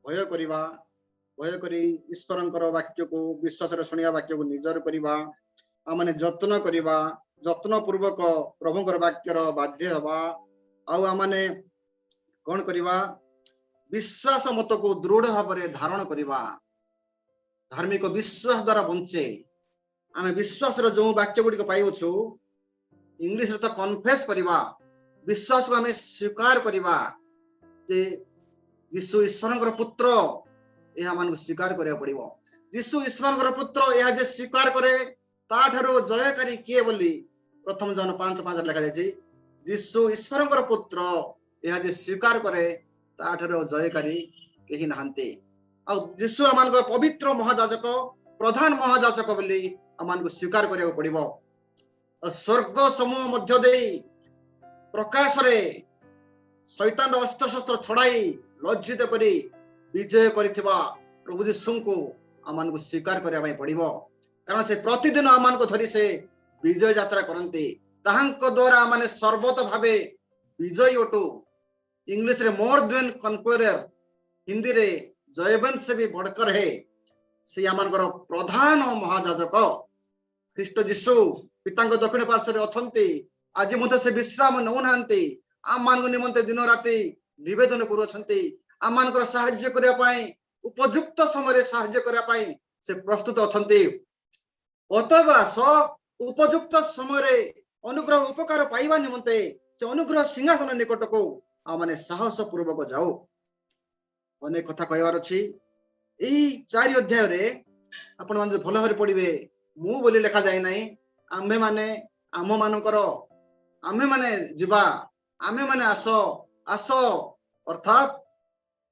ଭୟ କରିବା, ଭୟ କରି ଈଶ୍ୱରଙ୍କର ବାକ୍ୟକୁ ବିଶ୍ୱାସରେ ଶୁଣିବା, ବାକ୍ୟକୁ ନିଜର କରିବା, ଆମମାନେ ଯତ୍ନ କରିବା, ଯତ୍ନ ପୂର୍ବକ ପ୍ରଭୁଙ୍କର ବାକ୍ୟର ବାଧ୍ୟ ହେବା। ଆଉ ଆମମାନେ କଣ କରିବା? ବିଶ୍ୱାସ ମତକୁ ଦୃଢ ଭାବରେ ଧାରଣ କରିବା। ଧାର୍ମିକ ବିଶ୍ୱାସ ଦ୍ୱାରା ବଞ୍ଚେ। ଆମେ ବିଶ୍ୱାସର ଯୋଉ ବାକ୍ୟ ଗୁଡିକ ପାଇଅଛୁ, ଇଂଲିଶରେ ତ କନଫେସ କରିବା, ବିଶ୍ୱାସକୁ ଆମେ ସ୍ୱୀକାର କରିବା ଯେ ଯୀଶୁ ଈଶ୍ୱରଙ୍କର ପୁତ୍ର। ଏହା ଆମମାନଙ୍କୁ ସ୍ୱୀକାର କରିବାକୁ ପଡିବ। ଯୀଶୁ ଈଶ୍ୱରଙ୍କର ପୁତ୍ର, ଏହା ଯେ ସ୍ୱୀକାର କରେ ତାଠାରୁ ଜୟକାରୀ କିଏ ବୋଲି ପ୍ରଥମ ଯୋହନ 5:5 ଲେଖାଯାଇଛି। ଯୀଶୁ ଈଶ୍ୱରଙ୍କର ପୁତ୍ର, ଏହା ଯେ ସ୍ୱୀକାର କରେ ତାଠାରୁ ଜୟକାରୀ କେହି ନାହାନ୍ତି। ଆଉ ଯୀଶୁ ଆମମାନଙ୍କ ପବିତ୍ର ମହାଯାଜକ, ପ୍ରଧାନ ମହାଯାଜକ ବୋଲି ଆମମାନଙ୍କୁ ସ୍ୱୀକାର କରିବାକୁ ପଡିବ। ଆଉ ସ୍ୱର୍ଗ ସମୂହ ମଧ୍ୟ ଦେଇ ପ୍ରକାଶରେ ଶୈତାନର ଅସ୍ତ୍ରଶସ୍ତ୍ର ଛଡାଇ ଲଜ୍ଜିତ କରି ବିଜୟ କରିଥିବା ପ୍ରଭୁ ଯୀଶୁଙ୍କୁ ଆମମାନଙ୍କୁ ସ୍ୱୀକାର କରିବା ପାଇଁ ପଡିବ। କାରଣ ସେ ପ୍ରତିଦିନ ଆମମାନଙ୍କୁ ଧରି ସେ ବିଜୟ ଯାତ୍ରା କରନ୍ତି। ତାହାଙ୍କ ଦ୍ୱାରା ମାନେ ସର୍ବତ ଭାବେ ବିଜୟୀ ଅଟୁ। ଇଂଲିଶରେ ମୋର ଦେନ୍ କନକ୍ୱେରର, ହିନ୍ଦୀରେ जयवंत से भी बढ़कर है। ସେ ଆମମାନଙ୍କର ପ୍ରଧାନ ମହାଯାଜକ ଖ୍ରୀଷ୍ଟ ଯୀଶୁ ପିତାଙ୍କ ଦକ୍ଷିଣ ପାର୍ଶ୍ୱରେ ଅଛନ୍ତି। ଆଜି ମଧ୍ୟ ସେ ବିଶ୍ରାମ ନେଉନାହାନ୍ତି। ଆମମାନଙ୍କ ନିମନ୍ତେ ଦିନ ରାତି ନିବେଦନ କରୁଅଛନ୍ତି। ଆମମାନଙ୍କର ସାହାଯ୍ୟ କରିବା ପାଇଁ, ଉପଯୁକ୍ତ ସମୟରେ ସାହାଯ୍ୟ କରିବା ପାଇଁ ସେ ପ୍ରସ୍ତୁତ ଅଛନ୍ତି। ଅତଏବ ଆସ, ଉପଯୁକ୍ତ ସମୟରେ ଅନୁଗ୍ରହ ଉପକାର ପାଇବା ନିମନ୍ତେ ସେ ଅନୁଗ୍ରହ ସିଂହାସନ ନିକଟକୁ ଆମମାନେ ସାହସ ପୂର୍ବକ ଯାଉ। ଅନେକ କଥା କହିବାର ଅଛି। ଏଇ 4 ଅଧ୍ୟାୟରେ ଆପଣମାନେ ଯଦି ଭଲ ଭାବରେ ପଢିବେ, ମୁଁ ବୋଲି ଲେଖାଯାଇ ନାହିଁ। ଆମ୍ଭେମାନେ, ଆମ ମାନଙ୍କର, ଆମ୍ଭେମାନେ ଯିବା, ଆମ୍ଭେମାନେ ଆସ, ଆସ, ଅର୍ଥାତ୍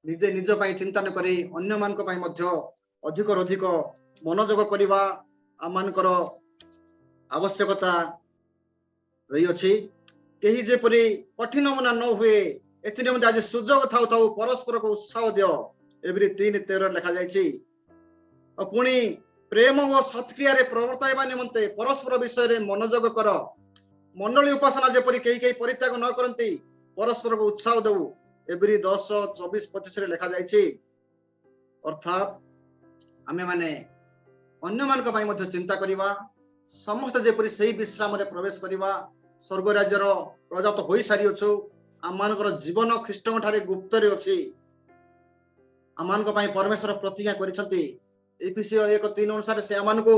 ନିଜେ ନିଜ ପାଇଁ ଚିନ୍ତା ନ କରି ଅନ୍ୟମାନଙ୍କ ପାଇଁ ମଧ୍ୟ ଅଧିକରୁ ଅଧିକ ମନୋଯୋଗ କରିବା ଆମମାନଙ୍କର ଆବଶ୍ୟକତା ରହିଅଛି। କେହି ଯେପରି କଠିନ ମନା ନ ହୁଏ, ଏଥି ନିମନ୍ତେ ଆଜି ସୁଯୋଗ ଥାଉ ଥାଉ ପରସ୍ପରକୁ ଉତ୍ସାହ ଦିଅ। ଏବ୍ରୀ 3:13 ଲେଖାଯାଇଛି। ଆଉ ପୁଣି ପ୍ରେମ ଓ ସତ୍କ୍ରିୟାରେ ପ୍ରବର୍ତ୍ତାଇବା ନିମନ୍ତେ ପରସ୍ପର ବିଷୟରେ ମନୋଯୋଗ କର। ମଣ୍ଡଳୀ ଉପାସନା ଯେପରି କେହି କେହି ପରିତ୍ୟାଗ ନ କରନ୍ତି, ପରସ୍ପରକୁ ଉତ୍ସାହ ଦେଉ। ଏବ୍ରୀ 10:24-25ରେ ଲେଖାଯାଇଛି। ଅର୍ଥାତ୍ ଆମେମାନେ ଅନ୍ୟମାନଙ୍କ ପାଇଁ ମଧ୍ୟ ଚିନ୍ତା କରିବା, ସମସ୍ତେ ଯେପରି ସେଇ ବିଶ୍ରାମରେ ପ୍ରବେଶ କରିବା। ସ୍ୱର୍ଗ ରାଜ୍ୟର ପ୍ରଜା ତ ହୋଇସାରିଅଛୁ। ଆମମାନଙ୍କର ଜୀବନ ଖ୍ରୀଷ୍ଟଙ୍କ ଠାରେ ଗୁପ୍ତରେ ଅଛି। ଆମମାନଙ୍କ ପାଇଁ ପରମେଶ୍ୱର ପ୍ରତିଜ୍ଞା କରିଛନ୍ତି। ଏଫିସୀୟ 1:3 ଅନୁସାରେ ସେ ଆମମାନଙ୍କୁ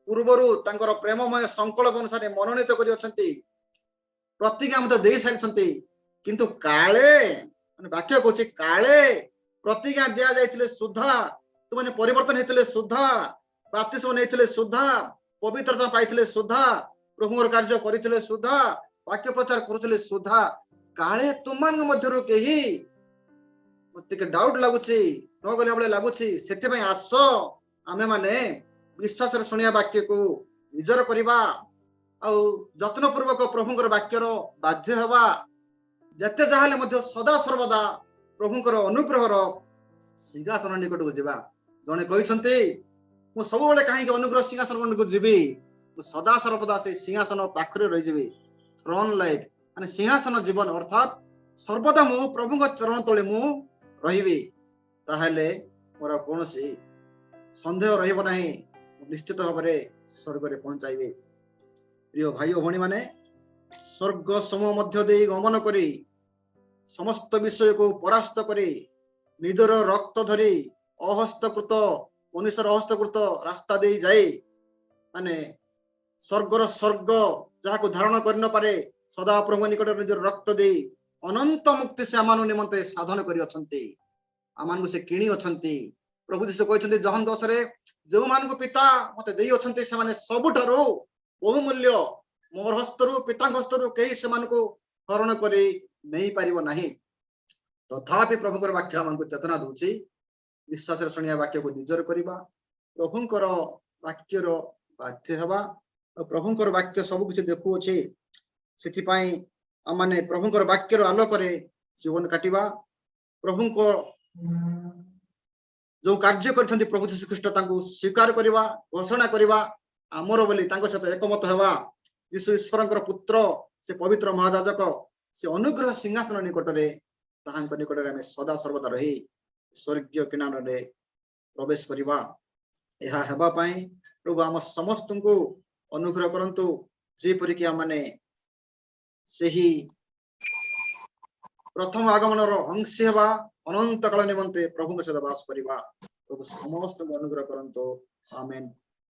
ପୂର୍ବରୁ ତାଙ୍କର ପ୍ରେମମୟ ସଂକଳ୍ପ ଅନୁସାରେ ମନୋନୀତ କରିଅଛନ୍ତି, ପ୍ରତିଜ୍ଞା ମଧ୍ୟ ଦେଇ ସାରିଛନ୍ତି। କିନ୍ତୁ କାଳେ, ମାନେ ବାକ୍ୟ କହୁଛି, କାଳେ ପ୍ରତିଜ୍ଞା ଦିଆଯାଇଥିଲେ ସୁଦ୍ଧା, ତୁମେ ପରିବର୍ତ୍ତନ ହେଇଥିଲେ ସୁଦ୍ଧା, ବାପ୍ତିସ୍ମ ନେଇଥିଲେ ସୁଦ୍ଧା, ପବିତ୍ରତା ପାଇଥିଲେ ସୁଦ୍ଧା, ପ୍ରଭୁଙ୍କର କାର୍ଯ୍ୟ କରିଥିଲେ ସୁଦ୍ଧା, ବାକ୍ୟ ପ୍ରଚାର କରୁଥିଲେ ସୁଦ୍ଧା, କାଳେ ତୁମମାନଙ୍କ ମଧ୍ୟରୁ କେହି, ଟିକେ ଡାଉଟ ଲାଗୁଛି, ନ ଗଲା ଭଳିଆ ଲାଗୁଛି, ସେଥିପାଇଁ ଆସ ଆମେମାନେ ବିଶ୍ୱାସରେ ଶୁଣିବା ବାକ୍ୟକୁ ନିଜର କରିବା ଆଉ ଯତ୍ନ ପୂର୍ବକ ପ୍ରଭୁଙ୍କର ବାକ୍ୟର ବାଧ୍ୟ ହେବା। ଯେତେ ଯାହା ହେଲେ ମଧ୍ୟ ସଦା ସର୍ବଦା ପ୍ରଭୁଙ୍କର ଅନୁଗ୍ରହର ସିଂହାସନ ନିକଟକୁ ଯିବା। ଜଣେ କହିଛନ୍ତି, ମୁଁ ସବୁବେଳେ କାହିଁକି ଅନୁଗ୍ରହ ସିଂହାସନ ନିକଟକୁ ଯିବି? ମୁଁ ସଦା ସର୍ବଦା ସେଇ ସିଂହାସନ ପାଖରେ ରହିଯିବି। ଥ୍ରୋନ୍ ଲାଇଫ ମାନେ ସିଂହାସନ ଜୀବନ, ଅର୍ଥାତ୍ ସର୍ବଦା ମୁଁ ପ୍ରଭୁଙ୍କ ଚରଣ ତଳେ ମୁଁ ରହିବି। ତାହେଲେ ମୋର କୌଣସି ସନ୍ଦେହ ରହିବ ନାହିଁ, ମୁଁ ନିଶ୍ଚିତ ଭାବରେ ସ୍ୱର୍ଗରେ ପହଞ୍ଚାଇବି। ପ୍ରିୟ ଭାଇ ଓ ଭଉଣୀ ମାନେ, ସ୍ୱର୍ଗ ସମୂହ ମଧ୍ୟ ଦେଇ ଗମନ କରି ସମସ୍ତ ବିଷୟକୁ ପରାସ୍ତ କରି ନିଜର ରକ୍ତ ଧରି ଅହସ୍ତକୃତ, ମନୁଷ୍ୟର ଅହସ୍ତକୃତ ରାସ୍ତା ଦେଇ ଯାଇ, ମାନେ ସ୍ୱର୍ଗର ସ୍ୱର୍ଗ ଯାହାକୁ ଧାରଣ କରିନପାରେ, ସଦାପ୍ରଭୁଙ୍କ ନିକଟରେ ନିଜର ରକ୍ତ ଦେଇ ଅନନ୍ତ ମୁକ୍ତି ସେ ଆମମାନଙ୍କ ନିମନ୍ତେ ସାଧନ କରିଅଛନ୍ତି। ଆମମାନଙ୍କୁ ସେ କିଣି ଅଛନ୍ତି। ପ୍ରଭୁ ଯୀଶୁ କହିଛନ୍ତି ଯୋହନ 10ରେ, ଯେଉଁମାନଙ୍କୁ ପିତା ମତେ ଦେଇଅଛନ୍ତି ସେମାନେ ସବୁଠାରୁ ବହୁମୂଲ୍ୟ, ମୋର ହସ୍ତରୁ, ପିତାଙ୍କ ହସ୍ତରୁ କେହି ସେମାନଙ୍କୁ ହରଣ କରି ନେଇପାରିବ ନାହିଁ। ତଥାପି ପ୍ରଭୁଙ୍କର ବାକ୍ୟ ଆମକୁ ଚେତନା ଦଉଛି, ବିଶ୍ୱାସରେ ଶୁଣିବା ବାକ୍ୟକୁ ନିଜର କରିବା, ପ୍ରଭୁଙ୍କର ବାକ୍ୟର ବାଧ୍ୟ ହେବା। ଆଉ ପ୍ରଭୁଙ୍କର ବାକ୍ୟ ସବୁ କିଛି ଦେଖୁଅଛି, ସେଥିପାଇଁ ଆମମାନେ ପ୍ରଭୁଙ୍କର ବାକ୍ୟର ଆଲୋକରେ ଜୀବନ କାଟିବା। ପ୍ରଭୁଙ୍କ ଯୋଉ କାର୍ଯ୍ୟ କରିଛନ୍ତି ପ୍ରଭୁ ଯୀଶୁ ଖ୍ରୀଷ୍ଟ, ତାଙ୍କୁ ସ୍ୱୀକାର କରିବା, ଘୋଷଣା କରିବା, ଆମର ବୋଲି ତାଙ୍କ ସହିତ ଏକମତ ହେବା। ଯୀଶୁ ଈଶ୍ୱରଙ୍କର ପୁତ୍ର, ସେ ପବିତ୍ର ମହାଯାଜକ, ସେ ଅନୁଗ୍ରହ ସିଂହାସନ ନିକଟରେ, ତାହାଙ୍କ ନିକଟରେ ଆମେ ସଦା ସର୍ବଦା ରହି ସ୍ୱର୍ଗୀୟ କିଣାନରେ ପ୍ରବେଶ କରିବା। ଏହା ହେବା ପାଇଁ ପ୍ରଭୁ ଆମ ସମସ୍ତଙ୍କୁ ଅନୁଗ୍ରହ କରନ୍ତୁ, ଯେପରିକି ଆମମାନେ ସେହି ପ୍ରଥମ ଆଗମନର ଅଂଶୀ ହେବା, ଅନନ୍ତ କାଳ ନିମନ୍ତେ ପ୍ରଭୁଙ୍କ ସହିତ ବାସ କରିବା। ପ୍ରଭୁ ସମସ୍ତଙ୍କୁ ଅନୁଗ୍ରହ କରନ୍ତୁ। ଆମେନ୍।